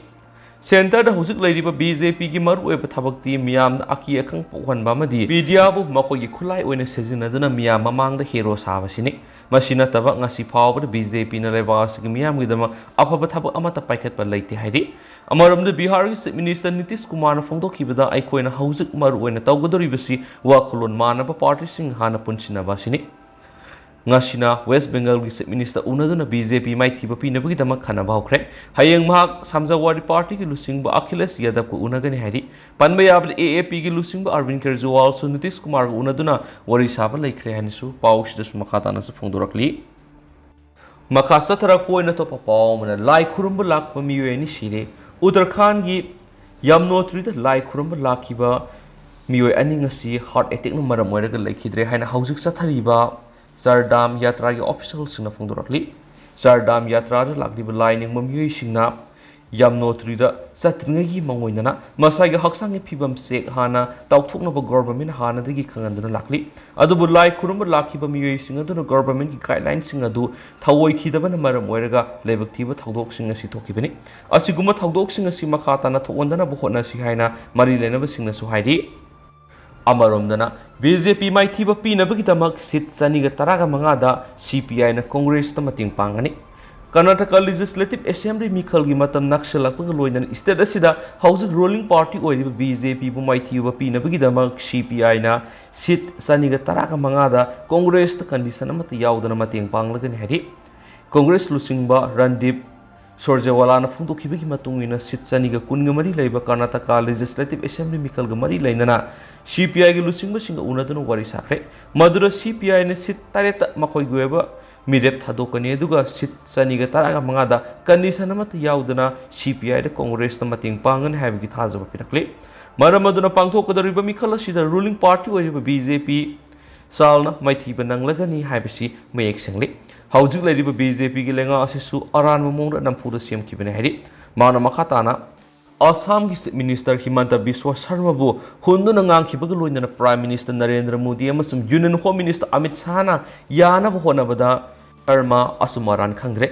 Centreꯗ ꯍꯧꯖꯤꯛ ꯂꯩꯔꯤꯕ BJPꯒꯤ ꯃꯔꯨꯑꯣꯏꯕ ꯊꯕꯛꯇꯤ ꯃꯤꯌꯥꯝꯅ ꯑꯀꯤ ꯑꯈꯪ ꯄꯣꯛꯍꯟꯕ ꯑꯃꯗꯤ mediaꯕꯨ ꯃꯈꯣꯏꯒꯤ ꯈꯨꯠꯂꯥꯏ ꯑꯣꯏꯅ ꯁꯤꯖꯤꯟꯅꯗꯨꯅ ꯃꯤꯌꯥꯝ ꯃꯃꯥꯡꯗ hero ꯁꯥꯕꯁꯤꯅꯤ꯫ ꯃꯁꯤ ꯅꯠꯇꯕ ꯉꯁꯤ ꯐꯥꯎꯕꯗ BJPꯅ ꯂꯩꯕꯥꯛ ꯑꯁꯤꯒꯤ ꯃꯤꯌꯥꯝꯒꯤꯗꯃꯛ ꯑꯐꯕ ꯊꯕꯛ ꯑꯃꯠꯇ ꯄꯥꯏꯈꯠꯄ ꯂꯩꯇꯦ ꯍꯥꯏꯔꯤ꯫ ꯑꯃꯔꯣꯝꯗ ꯕꯤꯍꯥꯔꯒꯤ Chief Minister ꯅꯤꯇꯤꯁ ꯀꯨꯃꯥꯔꯅ ꯐꯣꯡꯗꯣꯛꯈꯤꯕꯗ ꯑꯩꯈꯣꯏꯅ ꯍꯧꯖꯤꯛ ꯃꯔꯨꯑꯣꯏꯅ ꯇꯧꯒꯗꯧꯔꯤꯕꯁꯤ ꯋꯥꯈꯜꯂꯣꯟ ꯃꯥꯟꯅꯕ partyꯁꯤꯡ ꯍꯥꯟꯅ ꯄꯨꯟꯁꯤꯟꯅꯕ ꯑꯁꯤꯅꯤ꯫ ꯉꯁꯤꯅ ꯋꯦꯁ ꯕꯦꯡꯒꯜꯒꯤ ꯆꯤꯐ ꯃꯤꯅꯤꯁꯇꯔ ꯎꯅꯗꯨꯅ ꯕꯤ ꯖꯦ ꯄꯤ ꯃꯥꯏꯊꯤꯕ ꯄꯤꯅꯕꯒꯤꯗꯃꯛ ꯈꯟꯅꯕ ꯍꯧꯈ꯭ꯔꯦ꯫ ꯍꯌꯦꯡ ꯃꯍꯥꯛ ꯁꯃꯥꯖꯋꯥꯗꯤ ꯄꯥꯔꯇꯤꯒꯤ ꯂꯨꯆꯤꯡꯕ ꯑꯈꯤꯂꯦꯁ ꯌꯥꯗꯕꯀ ꯎꯅꯒꯅꯤ ꯍꯥꯏꯔꯤ꯫ ꯄꯟꯕ ꯌꯥꯕꯗ, ꯑꯦ ꯑꯦ ꯄꯤꯒꯤ ꯂꯨꯆꯤꯡꯕ ꯑꯔꯕꯤꯟ ꯀꯦꯖꯔꯤꯋꯥꯜꯁꯨ ꯅꯤꯇꯤꯁ ꯀꯨꯃꯥꯔꯒ ꯎꯅꯗꯨꯅ ꯋꯥꯔꯤ ꯁꯥꯕ ꯂꯩꯈ꯭ꯔꯦ ꯍꯥꯏꯅꯁꯨ ꯄꯥꯎꯁꯤꯗꯁꯨ ꯃꯈꯥ ꯇꯥꯅꯁꯨ ꯐꯣꯡꯗꯣꯔꯛꯂꯤ꯫ ꯃꯈꯥ ꯆꯠꯊꯔꯛꯄ ꯑꯣꯏꯅ ꯑꯇꯣꯞꯄ ꯄꯥꯎ ꯑꯃꯅ, ꯂꯥꯏ ꯈꯨꯔꯨꯝꯕ ꯂꯥꯛꯄ ꯃꯤꯑꯣꯏ ꯑꯅꯤ ꯁꯤꯔꯦ꯫ ꯎꯠꯇꯔꯈꯥꯟꯒꯤ ꯌꯥꯝꯅꯣꯇ꯭ꯔꯤꯗ ꯂꯥꯏ ꯈꯨꯔꯨꯝꯕ ꯂꯥꯛꯈꯤꯕ ꯃꯤꯑꯣꯏ ꯑꯅꯤ ꯉꯁꯤ ꯍꯥꯔꯠ ꯑꯦꯇꯦꯛꯅ ꯃꯔꯝ ꯑꯣꯏꯔꯒ ꯂꯩꯈꯤꯗ꯭ꯔꯦ ꯍꯥꯏꯅ ꯍꯧꯖꯤꯛ ꯆꯠꯊꯔꯤꯕ ꯆꯥꯔꯗꯥꯝ ꯌꯥꯇ꯭ꯔꯥꯒꯤ ꯑꯣꯐꯤꯁꯤꯌꯦꯜꯁꯤꯡꯅ ꯐꯣꯡꯗꯣꯔꯛꯂꯤ꯫ ꯆꯥꯔꯗꯥꯝ ꯌꯥꯇ꯭ꯔꯥꯗ ꯂꯥꯛꯂꯤꯕ ꯂꯥꯏ ꯅꯤꯡꯕ ꯃꯤꯑꯣꯏꯁꯤꯡꯅ ꯌꯥꯝꯅꯣꯇ꯭ꯔꯤꯗ ꯆꯠꯇ꯭ꯔꯤꯉꯩꯒꯤ ꯃꯥꯡꯑꯣꯏꯅꯅ ꯃꯁꯥꯒꯤ ꯍꯛꯆꯥꯡꯒꯤ ꯐꯤꯕꯝ ꯆꯦꯛ ꯍꯥꯟꯅ ꯇꯧꯊꯣꯛꯅꯕ ꯒꯣꯚꯔꯟꯃꯦꯟꯠ ꯍꯥꯟꯅꯗꯒꯤ ꯈꯪꯍꯟꯗꯨꯅ ꯂꯥꯛꯂꯤ꯫ ꯑꯗꯨꯕꯨ ꯂꯥꯏ ꯈꯨꯔꯨꯝꯕ ꯂꯥꯛꯈꯤꯕ ꯃꯤꯑꯣꯏꯁꯤꯡ ꯑꯗꯨꯅ ꯒꯣꯚꯔꯟꯃꯦꯟꯠꯀꯤ ꯒꯥꯏꯗꯂꯥꯏꯟꯁꯤꯡ ꯑꯗꯨ ꯊꯧꯑꯣꯏꯈꯤꯗꯕꯅ ꯃꯔꯝ ꯑꯣꯏꯔꯒ ꯂꯥꯏꯕꯛ ꯊꯤꯕ ꯊꯧꯗꯣꯛꯁꯤꯡ ꯑꯁꯤ ꯊꯣꯛꯈꯤꯕꯅꯤ꯫ ꯑꯁꯤꯒꯨꯝꯕ ꯊꯧꯗꯣꯛꯁꯤꯡ ꯑꯁꯤ ꯃꯈꯥ ꯇꯥꯅ ꯊꯣꯛꯍꯟꯗꯅꯕ ꯍꯣꯠꯅꯁꯤ ꯍꯥꯏꯅ ꯃꯔꯤ ꯂꯩꯅꯕꯁꯤꯡꯅꯁꯨ ꯍꯥꯏꯔꯤ꯫ ꯑꯃꯔꯣꯝꯗꯅ, ꯕꯤ ꯖꯦ ꯄꯤ ꯃꯥꯏꯊꯤꯕ ꯄꯤꯅꯕꯒꯤꯗꯃꯛ ꯁꯤꯠ ꯆꯅꯤꯒ ꯇꯔꯥꯒ ꯃꯉꯥꯗ ꯁꯤ ꯄꯤ ꯑꯥꯏꯅ ꯀꯣꯡꯒ꯭ꯔꯦꯁꯇ ꯃꯇꯦꯡ ꯄꯥꯡꯒꯅꯤ꯫ ꯀꯔꯅꯥꯇꯀꯥ ꯂꯦꯖꯤꯁꯂꯦꯇꯤꯚ ꯑꯦꯁꯦꯝꯕ꯭ꯂꯤ ꯃꯤꯈꯜꯒꯤ ꯃꯇꯝ ꯅꯛꯁꯤꯜꯂꯛꯄꯒ ꯂꯣꯏꯅꯅ ꯁ꯭ꯇꯦꯠ ꯑꯁꯤꯗ ꯍꯧꯖꯤꯛ ꯔꯨꯂꯤꯡ ꯄꯥꯔꯇꯤ ꯑꯣꯏꯔꯤꯕ ꯕꯤ ꯖꯦ ꯄꯤꯕꯨ ꯃꯥꯏꯊꯤꯕ ꯄꯤꯅꯕꯒꯤꯗꯃꯛ ꯁꯤ ꯄꯤ ꯑꯥꯏꯅ ꯁꯤꯠ ꯆꯅꯤꯒ ꯇꯔꯥꯒ ꯃꯉꯥꯗ ꯀꯣꯡꯒ꯭ꯔꯦꯁꯇ ꯀꯟꯗꯤꯁꯟ ꯑꯃꯠꯇ ꯌꯥꯎꯗꯅ ꯃꯇꯦꯡ ꯄꯥꯡꯂꯒꯅꯤ ꯍꯥꯏꯔꯤ꯫ ꯀꯣꯡꯒ꯭ꯔꯦꯁ ꯂꯨꯆꯤꯡꯕ ꯔꯟꯗꯤꯞ ꯁꯨꯔꯖꯦꯋꯥꯂꯥꯅ ꯐꯣꯡꯗꯣꯛꯈꯤꯕꯒꯤ ꯃꯇꯨꯡ ꯏꯟꯅ, ꯁꯤꯠ ꯆꯅꯤꯒ ꯀꯨꯟꯒ ꯃꯔꯤ ꯂꯩꯕ ꯀꯔꯅꯥꯇꯀꯥ ꯂꯦꯖꯤꯁꯂꯦꯇꯤꯚ ꯑꯦꯁꯦꯝꯕ꯭ꯂꯤ ꯃꯤꯈꯜꯒ ꯃꯔꯤ ꯂꯩꯅꯅ ꯁꯤ ꯄꯤ ꯑꯥꯏꯒꯤ ꯂꯨꯆꯤꯡꯕꯁꯤꯡꯒ ꯎꯅꯗꯨꯅ ꯋꯥꯔꯤ ꯁꯥꯈ꯭ꯔꯦ꯫ ꯃꯗꯨꯗ ꯁꯤ ꯄꯤ ꯑꯥꯏꯅ ꯁꯤꯠ ꯇꯔꯦꯠꯇ ꯃꯈꯣꯏꯒꯤ ꯑꯣꯏꯕ ꯃꯤꯔꯦꯞ ꯊꯥꯗꯣꯛꯀꯅꯤ, ꯑꯗꯨꯒ ꯁꯤꯠ ꯆꯅꯤꯒ ꯇꯔꯥꯒ ꯃꯉꯥꯗ ꯀꯟꯗꯤꯁꯟ ꯑꯃꯠꯇ ꯌꯥꯎꯗꯅ ꯁꯤ ꯄꯤ ꯑꯥꯏꯗ ꯀꯣꯡꯒ꯭ꯔꯦꯁꯅ ꯃꯇꯦꯡ ꯄꯥꯡꯒꯅꯤ ꯍꯥꯏꯕꯒꯤ ꯊꯥꯖꯕ ꯄꯤꯔꯛꯂꯤ꯫ ꯃꯔꯝ ꯑꯗꯨꯅ ꯄꯥꯡꯊꯣꯛꯀꯗꯧꯔꯤꯕ ꯃꯤꯈꯜ ꯑꯁꯤꯗ ꯔꯨꯂꯤꯡ ꯄꯥꯔꯇꯤ ꯑꯣꯏꯔꯤꯕ ꯕꯤ ꯖꯦ ꯄꯤ ꯆꯥꯎꯅ ꯃꯥꯏꯊꯤꯕ ꯅꯪꯂꯒꯅꯤ ꯍꯥꯏꯕꯁꯤ ꯃꯌꯦꯛ ꯁꯦꯡꯂꯤ꯫ ꯍꯧꯖꯤꯛ ꯂꯩꯔꯤꯕ ꯕꯤ ꯖꯦ ꯄꯤꯒꯤ ꯂꯩꯉꯥꯛ ꯑꯁꯤꯁꯨ ꯑꯔꯥꯟꯕ ꯃꯑꯣꯡꯗ ꯅꯝꯐꯨꯗ ꯁꯦꯝꯈꯤꯕꯅꯤ ꯍꯥꯏꯔꯤ꯫ ꯃꯥꯅ ꯃꯈꯥ ꯇꯥꯅ ꯑꯁꯥꯝꯒꯤ ꯆꯤꯐ ꯃꯤꯅꯤꯁꯇꯔ ꯍꯤꯃꯟꯇ ꯕꯤꯁ꯭ꯋ ꯁꯔꯃꯕꯨ ꯍꯨꯟꯗꯨꯅ ꯉꯥꯡꯈꯤꯕꯒ ꯂꯣꯏꯅꯅ ꯄ꯭ꯔꯥꯏꯝ ꯃꯤꯅꯤꯁꯇꯔ ꯅꯔꯦꯟꯗ꯭ꯔ ꯃꯣꯗꯤ ꯑꯃꯁꯨꯡ ꯌꯨꯅꯤꯌꯟ ꯍꯣꯝ ꯃꯤꯅꯤꯁꯇꯔ ꯑꯃꯤꯠ ꯁꯥꯍꯅ ꯌꯥꯅꯕ ꯍꯣꯠꯅꯕꯗ ꯁꯔꯃ ꯑꯆꯨꯝ ꯑꯔꯥꯟ ꯈꯪꯗ꯭ꯔꯦ꯫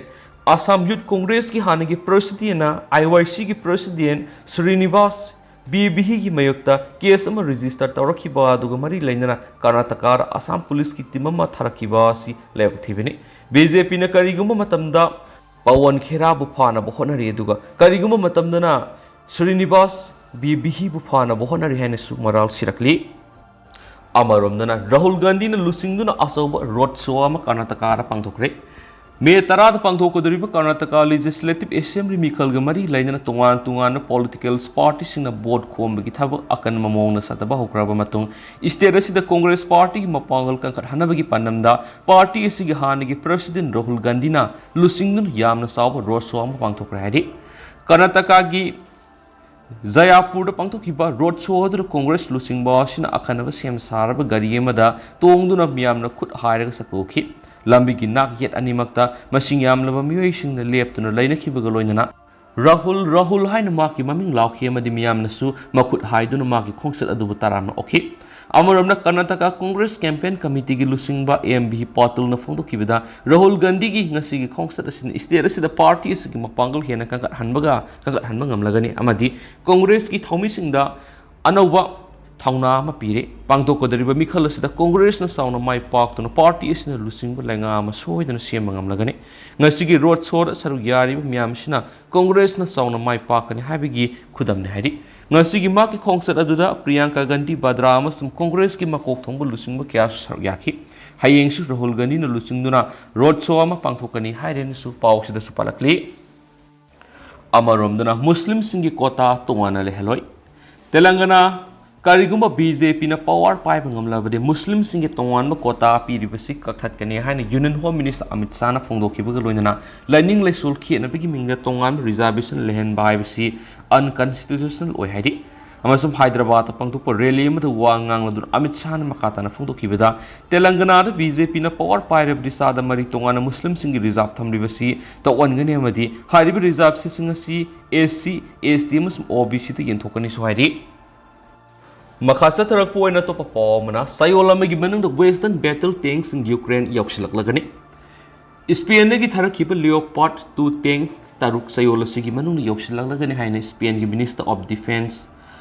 ꯑꯁꯥꯝ ꯌꯨꯊ ꯀꯣꯡꯒ꯭ꯔꯦꯁꯀꯤ ꯍꯥꯟꯅꯒꯤ ꯄ꯭ꯔꯁꯤꯗꯦꯟꯅ ꯑꯥꯏ ꯋꯥꯏ ꯁꯤꯒꯤ ꯄ꯭ꯔꯁꯤꯗꯦꯟ ꯁ꯭ꯔꯤꯅꯤꯕꯥꯁ ꯕꯤ ꯕꯤꯍꯤꯒꯤ ꯃꯥꯌꯣꯛꯇ ꯀꯦꯁ ꯑꯃ ꯔꯦꯖꯤꯁꯇꯔ ꯇꯧꯔꯛꯈꯤꯕ ꯑꯗꯨꯒ ꯃꯔꯤ ꯂꯩꯅꯅ ꯀꯔꯅꯥꯇꯀꯥꯗ ꯑꯁꯥꯝ ꯄꯨꯂꯤꯁꯀꯤ ꯇꯤꯝ ꯑꯃ ꯊꯥꯔꯛꯈꯤꯕ ꯑꯁꯤ ꯂꯥꯏꯕꯛ ꯊꯤꯕꯅꯤ꯫ ꯕꯤ ꯖꯦ ꯄꯤꯅ ꯀꯔꯤꯒꯨꯝꯕ ꯃꯇꯝꯗ ꯄꯋꯟ ꯈꯦꯔꯥꯕꯨ ꯐꯥꯅꯕ ꯍꯣꯠꯅꯔꯤ, ꯑꯗꯨꯒ ꯀꯔꯤꯒꯨꯝꯕ ꯃꯇꯝꯗꯅ ꯁ꯭ꯔꯤꯅꯤꯕꯥꯁ ꯕꯤ ꯕꯤꯍꯤꯕꯨ ꯐꯥꯅꯕ ꯍꯣꯠꯅꯔꯤ ꯍꯥꯏꯅꯁꯨ ꯃꯔꯥꯜ ꯁꯤꯔꯛꯂꯤ꯫ ꯑꯃꯔꯣꯝꯗꯅ ꯔꯥꯍꯨꯜ ꯒꯥꯟꯙꯤꯅ ꯂꯨꯆꯤꯡꯗꯨꯅ ꯑꯆꯧꯕ ꯔꯣꯗ ꯁꯣ ꯑꯃ ꯀꯔꯅꯥꯇꯀꯥꯗ ꯄꯥꯡꯊꯣꯛꯈ꯭ꯔꯦ꯫ ꯃꯦ ꯇꯔꯥꯗ ꯄꯥꯡꯊꯣꯛꯀꯗꯧꯔꯤꯕ ꯀꯔꯅꯥꯇꯀꯥ ꯂꯦꯖꯤꯁꯂꯦꯇꯤꯚ ꯑꯦꯁꯦꯝꯕ꯭ꯂꯤ ꯃꯤꯈꯜꯒ ꯃꯔꯤ ꯂꯩꯅꯅ ꯇꯣꯉꯥꯟ ꯇꯣꯉꯥꯟꯕ ꯄꯣꯂꯤꯇꯤꯀꯦꯜ ꯄꯥꯔꯇꯤꯁꯤꯡꯅ ꯚꯣꯠ ꯈꯣꯝꯕꯒꯤ ꯊꯕꯛ ꯑꯀꯟꯕ ꯃꯑꯣꯡꯗ ꯆꯠꯊꯕ ꯍꯧꯈ꯭ꯔꯕ ꯃꯇꯨꯡ, ꯁ꯭ꯇꯦꯠ ꯑꯁꯤꯗ ꯀꯣꯡꯒ꯭ꯔꯦꯁ ꯄꯥꯔꯇꯤꯒꯤ ꯃꯄꯥꯡꯒꯜ ꯀꯟꯈꯠꯍꯟꯅꯕꯒꯤ ꯄꯥꯟꯗꯝꯗ ꯄꯥꯔꯇꯤ ꯑꯁꯤꯒꯤ ꯍꯥꯟꯅꯒꯤ ꯄ꯭ꯔꯁꯤꯗꯦꯟ ꯔꯥꯍꯨꯜ ꯒꯥꯟꯙꯤꯅ ꯂꯨꯆꯤꯡꯗꯨꯅ ꯌꯥꯝꯅ ꯆꯥꯎꯕ ꯔꯣꯗ ꯁꯣ ꯑꯃ ꯄꯥꯡꯊꯣꯛꯈ꯭ꯔꯦ ꯍꯥꯏꯔꯤ꯫ ꯀꯔꯅꯥꯇꯀꯥꯒꯤ ꯖꯌꯥꯄꯨꯔꯗ ꯄꯥꯡꯊꯣꯛꯈꯤꯕ ꯔꯣꯗ ꯁꯣ ꯑꯗꯨꯗ ꯀꯣꯡꯒ꯭ꯔꯦꯁ ꯂꯨꯆꯤꯡꯕ ꯑꯁꯤꯅ ꯑꯈꯟꯅꯕ ꯁꯦꯝ ꯁꯥꯔꯕ ꯒꯥꯔꯤ ꯑꯃꯗ ꯇꯣꯡꯗꯨꯅ ꯃꯤꯌꯥꯝꯅ ꯈꯨꯠ ꯍꯥꯏꯔꯒ ꯆꯠꯊꯣꯛꯈꯤ꯫ ꯂꯝꯕꯤꯒꯤ ꯅꯥꯛ ꯌꯦꯠ ꯑꯅꯤꯃꯛꯇ ꯃꯁꯤꯡ ꯌꯥꯝꯂꯕ ꯃꯤꯑꯣꯏꯁꯤꯡꯅ ꯂꯦꯞꯇꯨꯅ ꯂꯩꯅꯈꯤꯕꯒ ꯂꯣꯏꯅꯅ "ꯔꯥꯍꯨꯜ, ꯔꯥꯍꯨꯜ" ꯍꯥꯏꯅ ꯃꯍꯥꯛꯀꯤ ꯃꯃꯤꯡ ꯂꯥꯎꯈꯤ ꯑꯃꯗꯤ ꯃꯤꯌꯥꯝꯅꯁꯨ ꯃꯈꯨꯠ ꯍꯥꯏꯗꯨꯅ ꯃꯍꯥꯛꯀꯤ ꯈꯣꯡꯆꯠ ꯑꯗꯨꯕꯨ ꯇꯔꯥꯝꯅ ꯑꯣꯛꯈꯤ꯫ ꯑꯃꯔꯣꯝꯅ ꯀꯔꯅꯥꯇꯀꯥ ꯀꯣꯡꯒ꯭ꯔꯦꯁ ꯀꯦꯝꯄꯦꯟ ꯀꯃꯤꯇꯤꯒꯤ ꯂꯨꯆꯤꯡꯕ ꯑꯦꯝ ꯚꯤ ꯄꯥꯇꯤꯜꯅ ꯐꯣꯡꯗꯣꯛꯈꯤꯕꯗ, ꯔꯥꯍꯨꯜ ꯒꯥꯟꯙꯤꯒꯤ ꯉꯁꯤꯒꯤ ꯈꯣꯡꯆꯠ ꯑꯁꯤꯅ ꯁ꯭ꯇꯦꯠ ꯑꯁꯤꯗ ꯄꯥꯔꯇꯤ ꯑꯁꯤꯒꯤ ꯃꯄꯥꯡꯒꯜ ꯍꯦꯟꯅ ꯀꯟꯈꯠꯍꯟꯕꯒ, ꯀꯟꯈꯠꯍꯟꯕ ꯉꯝꯂꯒꯅꯤ ꯑꯃꯗꯤ ꯀꯣꯡꯒ꯭ꯔꯦꯁꯀꯤ ꯊꯧꯃꯤꯁꯤꯡꯗ ꯑꯅꯧꯕ ꯊꯧꯅꯥ ꯑꯃ ꯄꯤꯔꯦ꯫ ꯄꯥꯡꯊꯣꯛꯀꯗꯧꯔꯤꯕ ꯃꯤꯈꯜ ꯑꯁꯤꯗ ꯀꯣꯡꯒ꯭ꯔꯦꯁꯅ ꯆꯥꯎꯅ ꯃꯥꯏ ꯄꯥꯛꯇꯨꯅ ꯄꯥꯔꯇꯤ ꯑꯁꯤꯅ ꯂꯨꯆꯤꯡꯕ ꯂꯩꯉꯥꯛ ꯑꯃ ꯁꯣꯏꯗꯅ ꯁꯦꯝꯕ ꯉꯝꯂꯒꯅꯤ꯫ ꯉꯁꯤꯒꯤ ꯔꯣꯗ ꯁꯣꯗ ꯁꯔꯨꯛ ꯌꯥꯔꯤꯕ ꯃꯤꯌꯥꯝ ꯑꯁꯤꯅ ꯀꯣꯡꯒ꯭ꯔꯦꯁꯅ ꯆꯥꯎꯅ ꯃꯥꯏ ꯄꯥꯛꯀꯅꯤ ꯍꯥꯏꯕꯒꯤ ꯈꯨꯗꯝꯅꯤ ꯍꯥꯏꯔꯤ꯫ ꯉꯁꯤꯒꯤ ꯃꯍꯥꯛꯀꯤ ꯈꯣꯡꯆꯠ ꯑꯗꯨꯗ ꯄ꯭ꯔꯤꯌꯥꯡꯀꯥ ꯒꯥꯟꯙꯤ ꯚꯗ꯭ꯔꯥ ꯑꯃꯁꯨꯡ ꯀꯣꯡꯒ꯭ꯔꯦꯁꯀꯤ ꯃꯀꯣꯛ ꯊꯣꯡꯕ ꯂꯨꯆꯤꯡꯕ ꯀꯌꯥꯁꯨ ꯁꯔꯨꯛ ꯌꯥꯈꯤ꯫ ꯍꯌꯦꯡꯁꯨ ꯔꯥꯍꯨꯜ ꯒꯥꯟꯙꯤꯅ ꯂꯨꯆꯤꯡꯗꯨꯅ ꯔꯣꯗ ꯁꯣ ꯑꯃ ꯄꯥꯡꯊꯣꯛꯀꯅꯤ ꯍꯥꯏꯔꯦꯅꯁꯨ ꯄꯥꯎꯁꯤꯗꯁꯨ ꯄꯥꯜꯂꯛꯂꯤ꯫ ꯑꯃꯔꯣꯝꯗꯅ ꯃꯨꯁꯂꯤꯝꯁꯤꯡꯒꯤ ꯀꯣꯇꯥ ꯇꯣꯉꯥꯟꯅ ꯂꯩꯍꯜꯂꯣꯏ꯫ ꯇꯦꯂꯪꯒꯅꯥ, ꯀꯔꯤꯒꯨꯝꯕ ꯕꯤ ꯖꯦ ꯄꯤꯅ ꯄꯋꯥꯔ ꯄꯥꯏꯕ ꯉꯝꯂꯕꯗꯤ ꯃꯨꯁꯂꯤꯝꯁꯤꯡꯒꯤ ꯇꯣꯉꯥꯟꯕ ꯀꯣꯇꯥ ꯄꯤꯔꯤꯕꯁꯤ ꯀꯛꯊꯠꯀꯅꯤ ꯍꯥꯏꯅ ꯌꯨꯅꯤꯌꯟ ꯍꯣꯝ ꯃꯤꯅꯤꯁꯇꯔ ꯑꯃꯤꯠ ꯁꯥꯍꯅ ꯐꯣꯡꯗꯣꯛꯈꯤꯕꯒ ꯂꯣꯏꯅꯅ ꯂꯥꯏꯅꯤꯡ ꯂꯥꯏꯁꯣꯜ ꯈꯦꯠꯅꯕꯒꯤ ꯃꯤꯡꯗ ꯇꯣꯉꯥꯟꯕ ꯔꯤꯖꯥꯔꯕꯦꯁꯟ ꯂꯩꯍꯟꯕ ꯍꯥꯏꯕꯁꯤ ꯑꯟꯀꯟꯁꯇꯤꯇ꯭ꯌꯨꯁꯅꯦꯜ ꯑꯣꯏ ꯍꯥꯏꯔꯤ꯫ ꯑꯃꯁꯨꯡ ꯍꯥꯏꯗ꯭ꯔꯕꯥꯗꯇ ꯄꯥꯡꯊꯣꯛꯄ ꯔꯦꯂꯤ ꯑꯃꯗ ꯋꯥ ꯉꯥꯡꯂꯗꯨꯅ ꯑꯃꯤꯠ ꯁꯥꯍꯅ ꯃꯈꯥ ꯇꯥꯅ ꯐꯣꯡꯗꯣꯛꯈꯤꯕꯗ, ꯇꯦꯂꯪꯒꯅꯥꯗ ꯕꯤ ꯖꯦ ꯄꯤꯅ ꯄꯋꯥꯔ ꯄꯥꯏꯔꯕꯗꯤ ꯆꯥꯗ ꯃꯔꯤ ꯇꯣꯉꯥꯟꯅ ꯃꯨꯁꯂꯤꯝꯁꯤꯡꯒꯤ ꯔꯤꯖꯥꯔꯕ ꯊꯝꯂꯤꯕꯁꯤ ꯇꯣꯛꯍꯟꯒꯅꯤ ꯑꯃꯗꯤ ꯍꯥꯏꯔꯤꯕ ꯔꯤꯖꯥꯔꯕꯁꯤꯡ ꯑꯁꯤ ꯑꯦꯁ ꯁꯤ, ꯑꯦꯁ ꯇꯤ ꯑꯃꯁꯨꯡ ꯑꯣ ꯕꯤ ꯁꯤꯗ ꯌꯦꯟꯊꯣꯛꯀꯅꯤꯁꯨ ꯍꯥꯏꯔꯤ꯫ ꯃꯈꯥ ꯆꯠꯊꯔꯛꯄ ꯑꯣꯏꯅ ꯑꯇꯣꯞꯄ ꯄꯥꯎ ꯑꯃꯅ, ꯆꯌꯣꯜ ꯑꯃꯒꯤ ꯃꯅꯨꯡꯗ ꯋꯦꯁꯇꯔꯟ ꯕꯦꯇꯜ ꯇꯦꯡꯁꯤꯡ ꯌꯨꯀ꯭ꯔꯦꯟ ꯌꯧꯁꯤꯜꯂꯛꯂꯒꯅꯤ꯫ ꯏꯁꯄꯦꯟꯗꯒꯤ ꯊꯥꯔꯛꯈꯤꯕ ꯂꯤꯑꯣꯄꯥꯔꯠ ꯇꯨ ꯇꯦꯡ ꯇꯔꯨꯛ ꯆꯌꯣꯜ ꯑꯁꯤꯒꯤ ꯃꯅꯨꯡꯗ ꯌꯧꯁꯤꯜꯂꯛꯂꯒꯅꯤ ꯍꯥꯏꯅ ꯏꯁꯄꯦꯟꯒꯤ ꯃꯤꯅꯤꯁꯇꯔ ꯑꯣꯐ ꯗꯤꯐꯦꯟꯁ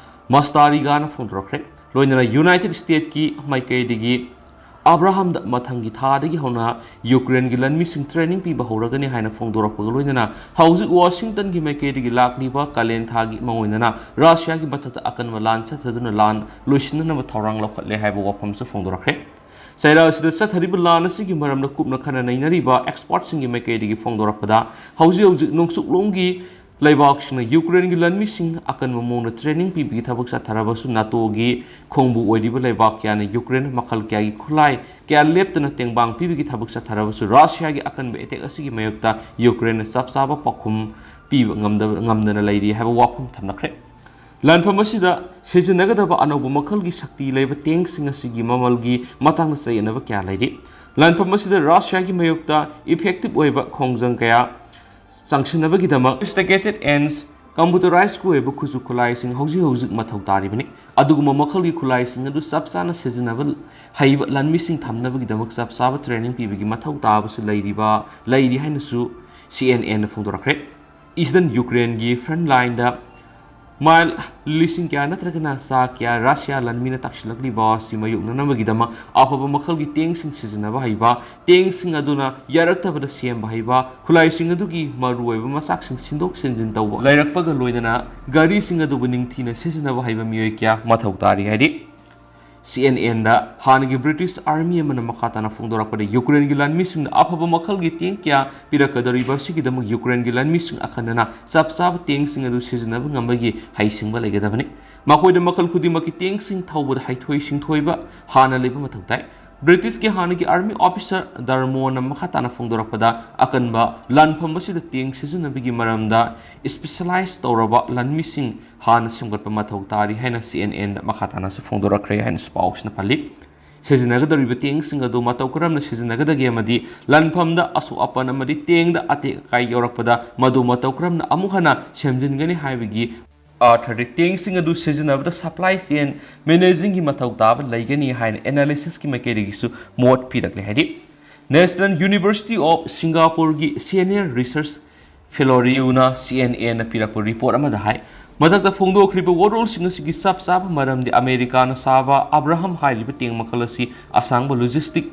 ꯃꯁꯇꯥꯔꯤꯒꯥꯅ ꯐꯣꯡꯗꯣꯔꯛꯈ꯭ꯔꯦ꯫ ꯂꯣꯏꯅꯅ ꯌꯨꯅꯥꯏꯇꯦꯗ ꯁ꯭ꯇꯦꯠꯀꯤ ꯃꯥꯏꯀꯩꯗꯒꯤ ꯑꯕ꯭ꯔꯥꯍꯝꯗ ꯃꯊꯪꯒꯤ ꯊꯥꯗꯒꯤ ꯍꯧꯅ ꯌꯨꯀ꯭ꯔꯦꯟꯒꯤ ꯂꯟꯃꯤꯁꯤꯡ training ꯄꯤꯕ ꯍꯧꯔꯒꯅꯤ ꯍꯥꯏꯅ ꯐꯣꯡꯗꯣꯔꯛꯄꯒ ꯂꯣꯏꯅꯅ ꯍꯧꯖꯤꯛ ꯋꯥꯁꯤꯡꯇꯟꯒꯤ ꯃꯥꯏꯀꯩꯗꯒꯤ ꯂꯥꯛꯂꯤꯕ ꯀꯥꯂꯦꯟ ꯊꯥꯒꯤ ꯃꯉꯣꯟꯗꯅ ꯔꯥꯁꯤꯌꯥꯒꯤ ꯃꯊꯛꯇ ꯑꯀꯟꯕ ꯂꯥꯟ ꯆꯠꯊꯗꯨꯅ ꯂꯥꯟ ꯂꯣꯏꯁꯤꯟꯅꯅꯕ ꯊꯧꯔꯥꯡ ꯂꯧꯈꯠꯂꯦ ꯍꯥꯏꯕ ꯋꯥꯐꯝꯁꯨ ꯐꯣꯡꯗꯣꯔꯛꯈ꯭ꯔꯦ꯫ ꯆꯩꯔꯥ ꯑꯁꯤꯗ ꯆꯠꯊꯔꯤꯕ ꯂꯥꯟ ꯑꯁꯤꯒꯤ ꯃꯔꯝꯗ ꯀꯨꯞꯅ ꯈꯟꯅ ꯅꯩꯅꯔꯤꯕ expertꯁꯤꯡꯒꯤ ꯃꯥꯏꯀꯩꯗꯒꯤ ꯐꯣꯡꯗꯣꯔꯛꯄꯗ ꯍꯧꯖꯤꯛ ꯍꯧꯖꯤꯛ ꯅꯣꯡꯆꯨꯞꯂꯣꯝꯒꯤ ꯂꯩꯕꯥꯛꯁꯤꯡꯅ ꯌꯨꯀ꯭ꯔꯦꯟꯒꯤ ꯂꯟꯃꯤꯁꯤꯡ ꯑꯀꯟꯕ ꯃꯑꯣꯡꯗ training ꯄꯤꯕꯒꯤ ꯊꯕꯛ ꯆꯠꯊꯔꯕꯁꯨ ꯅꯥꯇꯣꯒꯤ ꯈꯣꯡꯕꯨ ꯑꯣꯏꯔꯤꯕ ꯂꯩꯕꯥꯛ ꯀꯌꯥꯅ ꯌꯨꯀ꯭ꯔꯦꯟ ꯃꯈꯜ ꯀꯌꯥꯒꯤ ꯈꯨꯠꯂꯥꯏ ꯀꯌꯥ ꯂꯦꯞꯇꯅ ꯇꯦꯡꯕꯥꯡ ꯄꯤꯕꯒꯤ ꯊꯕꯛ ꯆꯠꯊꯔꯕꯁꯨ ꯔꯥꯁꯤꯌꯥꯒꯤ ꯑꯀꯟꯕ attack ꯑꯁꯤꯒꯤ ꯃꯥꯌꯣꯛꯇ ꯌꯨꯀ꯭ꯔꯦꯟꯅ ꯆꯞ ꯆꯥꯕ ꯄꯥꯎꯈꯨꯝ ꯄꯤꯕ ꯉꯝꯗꯕ ꯉꯝꯗꯅ ꯂꯩꯔꯤ ꯍꯥꯏꯕ ꯋꯥꯐꯝ ꯊꯝꯂꯛꯈ꯭ꯔꯦ꯫ ꯂꯥꯟꯐꯝ ꯑꯁꯤꯗ ꯁꯤꯖꯤꯟꯅꯒꯗꯕ ꯑꯅꯧꯕ ꯃꯈꯜꯒꯤ ꯁꯛꯇꯤ ꯂꯩꯕ tankꯁꯤꯡ ꯑꯁꯤꯒꯤ ꯃꯃꯜꯒꯤ ꯃꯇꯥꯡꯗ ꯆꯌꯦꯠꯅꯕ ꯀꯌꯥ ꯂꯩꯔꯤ꯫ ꯂꯥꯟꯐꯝ ꯑꯁꯤꯗ ꯔꯥꯁꯤꯌꯥꯒꯤ ꯃꯥꯌꯣꯛꯇ effective ꯑꯣꯏꯕ ꯈꯣꯡꯖꯪ ꯀꯌꯥ ꯆꯪꯁꯤꯟꯅꯕꯒꯤꯗꯃꯛ sophisticated and computerized ꯑꯣꯏꯕ ꯈꯨꯠꯁꯨ ꯈꯨꯠꯂꯥꯏꯁꯤꯡ ꯍꯧꯖꯤꯛ ꯍꯧꯖꯤꯛ ꯃꯊꯧ ꯇꯥꯔꯤꯕꯅꯤ꯫ ꯑꯗꯨꯒꯨꯝꯕ ꯃꯈꯜꯒꯤ ꯈꯨꯠꯂꯥꯏꯁꯤꯡ ꯑꯗꯨ ꯆꯞ ꯆꯥꯅ ꯁꯤꯖꯤꯟꯅꯕ ꯍꯩꯕ ꯂꯟꯃꯤꯁꯤꯡ ꯊꯝꯅꯕꯒꯤꯗꯃꯛ ꯆꯞ ꯆꯥꯕ training ꯄꯤꯕꯒꯤ ꯃꯊꯧ ꯇꯥꯕꯁꯨ ꯂꯩꯔꯤꯕ ꯂꯩꯔꯤ ꯍꯥꯏꯅꯁꯨ CNNꯅ ꯐꯣꯡꯗꯣꯔꯛꯈ꯭ꯔꯦ꯫ Eastern Ukraineꯒꯤ front lineꯗ mile ꯂꯤꯁꯤꯡ ꯀꯌꯥ ꯅꯠꯇ꯭ꯔꯒꯅ ꯆꯥ ꯀꯌꯥ ꯔꯥꯁꯤꯌꯥ ꯂꯟꯃꯤꯅ ꯇꯥꯛꯁꯤꯜꯂꯛꯂꯤꯕ ꯑꯁꯤ ꯃꯥꯌꯣꯛꯅꯅꯕꯒꯤꯗꯃꯛ ꯑꯐꯕ ꯃꯈꯜꯒꯤ tankꯁꯤꯡ ꯁꯤꯖꯤꯟꯅꯕ ꯍꯩꯕ, tankꯁꯤꯡ ꯑꯗꯨꯅ ꯌꯥꯔꯛꯇꯕꯗ ꯁꯦꯝꯕ ꯍꯩꯕ, ꯈꯨꯠꯂꯥꯏꯁꯤꯡ ꯑꯗꯨꯒꯤ ꯃꯔꯨꯑꯣꯏꯕ ꯃꯆꯥꯛꯁꯤꯡ ꯁꯤꯟꯗꯣꯛ ꯁꯤꯟꯖꯤꯟ ꯇꯧꯕ ꯂꯩꯔꯛꯄꯒ ꯂꯣꯏꯅꯅ ꯒꯥꯔꯤꯁꯤꯡ ꯑꯗꯨꯕꯨ ꯅꯤꯡꯊꯤꯅ ꯁꯤꯖꯤꯟꯅꯕ ꯍꯩꯕ ꯃꯤꯑꯣꯏ ꯀꯌꯥ ꯃꯊꯧ ꯇꯥꯔꯤ ꯍꯥꯏꯔꯤ꯫ CNNꯗ ꯍꯥꯟꯅꯒꯤ British Army ꯑꯃꯅ ꯃꯈꯥ ꯇꯥꯅ ꯐꯣꯡꯗꯣꯔꯛꯄꯗ ꯌꯨꯀ꯭ꯔꯦꯟꯒꯤ ꯂꯥꯟꯃꯤꯁꯤꯡꯅ ꯑꯐꯕ ꯃꯈꯜꯒꯤ tank ꯀꯌꯥ ꯄꯤꯔꯛꯀꯗꯧꯔꯤꯕ ꯑꯁꯤꯒꯤꯗꯃꯛ ꯌꯨꯀ꯭ꯔꯦꯟꯒꯤ ꯂꯥꯟꯃꯤꯁꯤꯡ ꯑꯈꯟꯅꯅ ꯆꯞ ꯆꯥꯕ tankꯁꯤꯡ ꯑꯗꯨ ꯁꯤꯖꯤꯟꯅꯕ ꯉꯝꯕꯒꯤ ꯍꯩꯁꯤꯡꯕ ꯂꯩꯒꯗꯕꯅꯤ꯫ ꯃꯈꯣꯏꯗ ꯃꯈꯜ ꯈꯨꯗꯤꯡꯃꯛꯀꯤ tankꯁꯤꯡ ꯊꯧꯕꯗ ꯍꯩꯊꯣꯏ ꯁꯤꯡꯊꯣꯏꯕ ꯍꯥꯟꯅ ꯂꯩꯕ ꯃꯊꯧ ꯇꯥꯏ꯫ Britishꯀꯤ ꯍꯥꯟꯅꯒꯤ Army officer ꯗꯔꯃꯣꯅ ꯃꯈꯥ ꯇꯥꯅ ꯐꯣꯡꯗꯣꯔꯛꯄꯗ ꯑꯀꯟꯕ ꯂꯥꯟꯐꯝ ꯑꯁꯤꯗ tank ꯁꯤꯖꯤꯟꯅꯕꯒꯤ ꯃꯔꯝꯗ specialize ꯇꯧꯔꯕ ꯂꯥꯟꯃꯤꯁꯤꯡ ꯍꯥꯟꯅ ꯁꯦꯝꯒꯠꯄ ꯃꯊꯧ ꯇꯥꯔꯤ ꯍꯥꯏꯅ CNNꯗ ꯃꯈꯥ ꯇꯥꯅꯁꯨ ꯐꯣꯡꯗꯣꯔꯛꯈ꯭ꯔꯦ ꯍꯥꯏꯅꯁꯨ ꯄꯥꯎꯁꯤꯅ ꯄꯜꯂꯤ꯫ ꯁꯤꯖꯤꯟꯅꯒꯗꯧꯔꯤꯕ tankꯁꯤꯡ ꯑꯗꯨ ꯃꯇꯧ ꯀꯔꯝꯅ ꯁꯤꯖꯤꯟꯅꯒꯗꯒꯦ ꯑꯃꯗꯤ ꯂꯥꯟꯐꯝꯗ ꯑꯁꯣꯛ ꯑꯄꯟ ꯑꯃꯗꯤ tankꯗ ꯑꯇꯦꯛ ꯑꯀꯥꯏ ꯌꯥꯎꯔꯛꯄꯗ ꯃꯗꯨ ꯃꯇꯧ ꯀꯔꯝꯅ ꯑꯃꯨꯛ ꯍꯟꯅ ꯁꯦꯝꯖꯤꯟꯒꯅꯤ ꯍꯥꯏꯕꯒꯤ ꯑꯥꯔꯊꯗꯤ tankꯁꯤꯡ ꯑꯗꯨ ꯁꯤꯖꯤꯟꯅꯕꯗ supply chain managingꯒꯤ ꯃꯊꯧ ꯇꯥꯕ ꯂꯩꯒꯅꯤ ꯍꯥꯏꯅ analysisꯀꯤ ꯃꯥꯏꯀꯩꯗꯒꯤꯁꯨ ꯃꯣꯠ ꯄꯤꯔꯛꯂꯦ ꯍꯥꯏꯗꯤ National University of Singaporeꯒꯤ senior research Floriuꯅ CNNꯅ ꯄꯤꯔꯛꯄ report ꯑꯃꯗ ꯍꯥꯏ, ꯃꯊꯛꯇ ꯐꯣꯡꯗꯣꯛꯈ꯭ꯔꯤꯕ ꯋꯥꯔꯣꯜꯁꯤꯡ ꯑꯁꯤꯒꯤ ꯆꯞ ꯆꯥꯕ ꯃꯔꯝꯗꯤ ꯑꯃꯦꯔꯤꯀꯥꯅ ꯁꯥꯕ ꯑꯕ꯭ꯔꯥꯍꯝ ꯍꯥꯏꯔꯤꯕ ꯇꯦꯡ ꯃꯈꯜ ꯑꯁꯤ ꯑꯁꯥꯡꯕ ꯂꯣꯖꯤꯁꯇꯤꯛ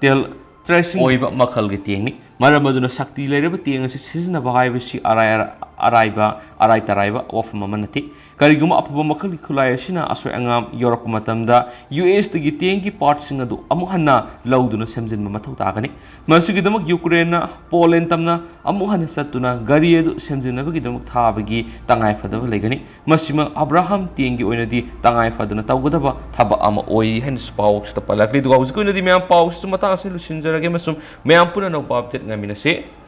ꯇꯦꯜ ꯇ꯭ꯔꯦꯁꯤꯡ ꯑꯣꯏꯕ ꯃꯈꯜꯒꯤ ꯇꯦꯡꯅꯤ꯫ ꯃꯔꯝ ꯑꯗꯨꯅ ꯁꯛꯇꯤ ꯂꯩꯔꯕ ꯇꯦꯡ ꯑꯁꯤ ꯁꯤꯖꯤꯟꯅꯕ ꯍꯥꯏꯕꯁꯤ ꯑꯔꯥꯏ ꯑꯔꯥꯏꯕ, ꯑꯔꯥꯏ ꯇꯔꯥꯏꯕ ꯋꯥꯐꯝ ꯑꯃ ꯅꯠꯇꯦ꯫ ꯀꯔꯤꯒꯨꯝꯕ ꯑꯐꯕ ꯃꯈꯜꯒꯤ ꯈꯨꯠꯂꯥꯏ ꯑꯁꯤꯅ ꯑꯁꯣꯏ ꯑꯉꯥꯝ ꯌꯧꯔꯛꯄ ꯃꯇꯝꯗ, ꯌꯨ ꯑꯦꯁꯇꯒꯤ ꯇꯦꯡꯒꯤ ꯄꯥꯔꯠꯁꯤꯡ ꯑꯗꯨ ꯑꯃꯨꯛ ꯍꯟꯅ ꯂꯧꯗꯨꯅ ꯁꯦꯝꯖꯤꯟꯕ ꯃꯊꯧ ꯇꯥꯒꯅꯤ꯫ ꯃꯁꯤꯒꯤꯗꯃꯛ ꯌꯨꯀ꯭ꯔꯦꯟꯅ ꯄꯣꯂꯦꯟ ꯇꯝꯅ ꯑꯃꯨꯛ ꯍꯟꯅ ꯆꯠꯇꯨꯅ ꯒꯥꯔꯤ ꯑꯗꯨ ꯁꯦꯝꯖꯤꯟꯅꯕꯒꯤꯗꯃꯛ ꯊꯥꯕꯒꯤ ꯇꯉꯥꯏ ꯐꯗꯕ ꯂꯩꯒꯅꯤ꯫ ꯃꯁꯤꯃꯛ ꯑꯕ꯭ꯔꯥꯍꯝ ꯇꯦꯡꯒꯤ ꯑꯣꯏꯅꯗꯤ ꯇꯉꯥꯏ ꯐꯗꯅ ꯇꯧꯒꯗꯕ ꯊꯕꯛ ꯑꯃ ꯑꯣꯏ ꯍꯥꯏꯅꯁꯨ ꯄꯥꯎꯁꯤꯗ ꯄꯜꯂꯛꯂꯤ꯫ ꯑꯗꯨꯒ ꯍꯧꯖꯤꯛꯀꯤ ꯑꯣꯏꯅꯗꯤ ꯃꯌꯥꯝ ꯄꯥꯎꯁꯤꯁꯨ ꯃꯇꯥꯡ ꯑꯁꯤꯗ ꯂꯣꯏꯁꯤꯟꯖꯔꯒꯦ ꯑꯃꯁꯨꯡ ꯃꯌꯥꯝ ꯄꯨꯟꯅ ꯑꯅꯧꯕ ꯑꯞꯗꯦꯠ ꯉꯥꯏꯃꯤꯟꯅꯁꯤ꯫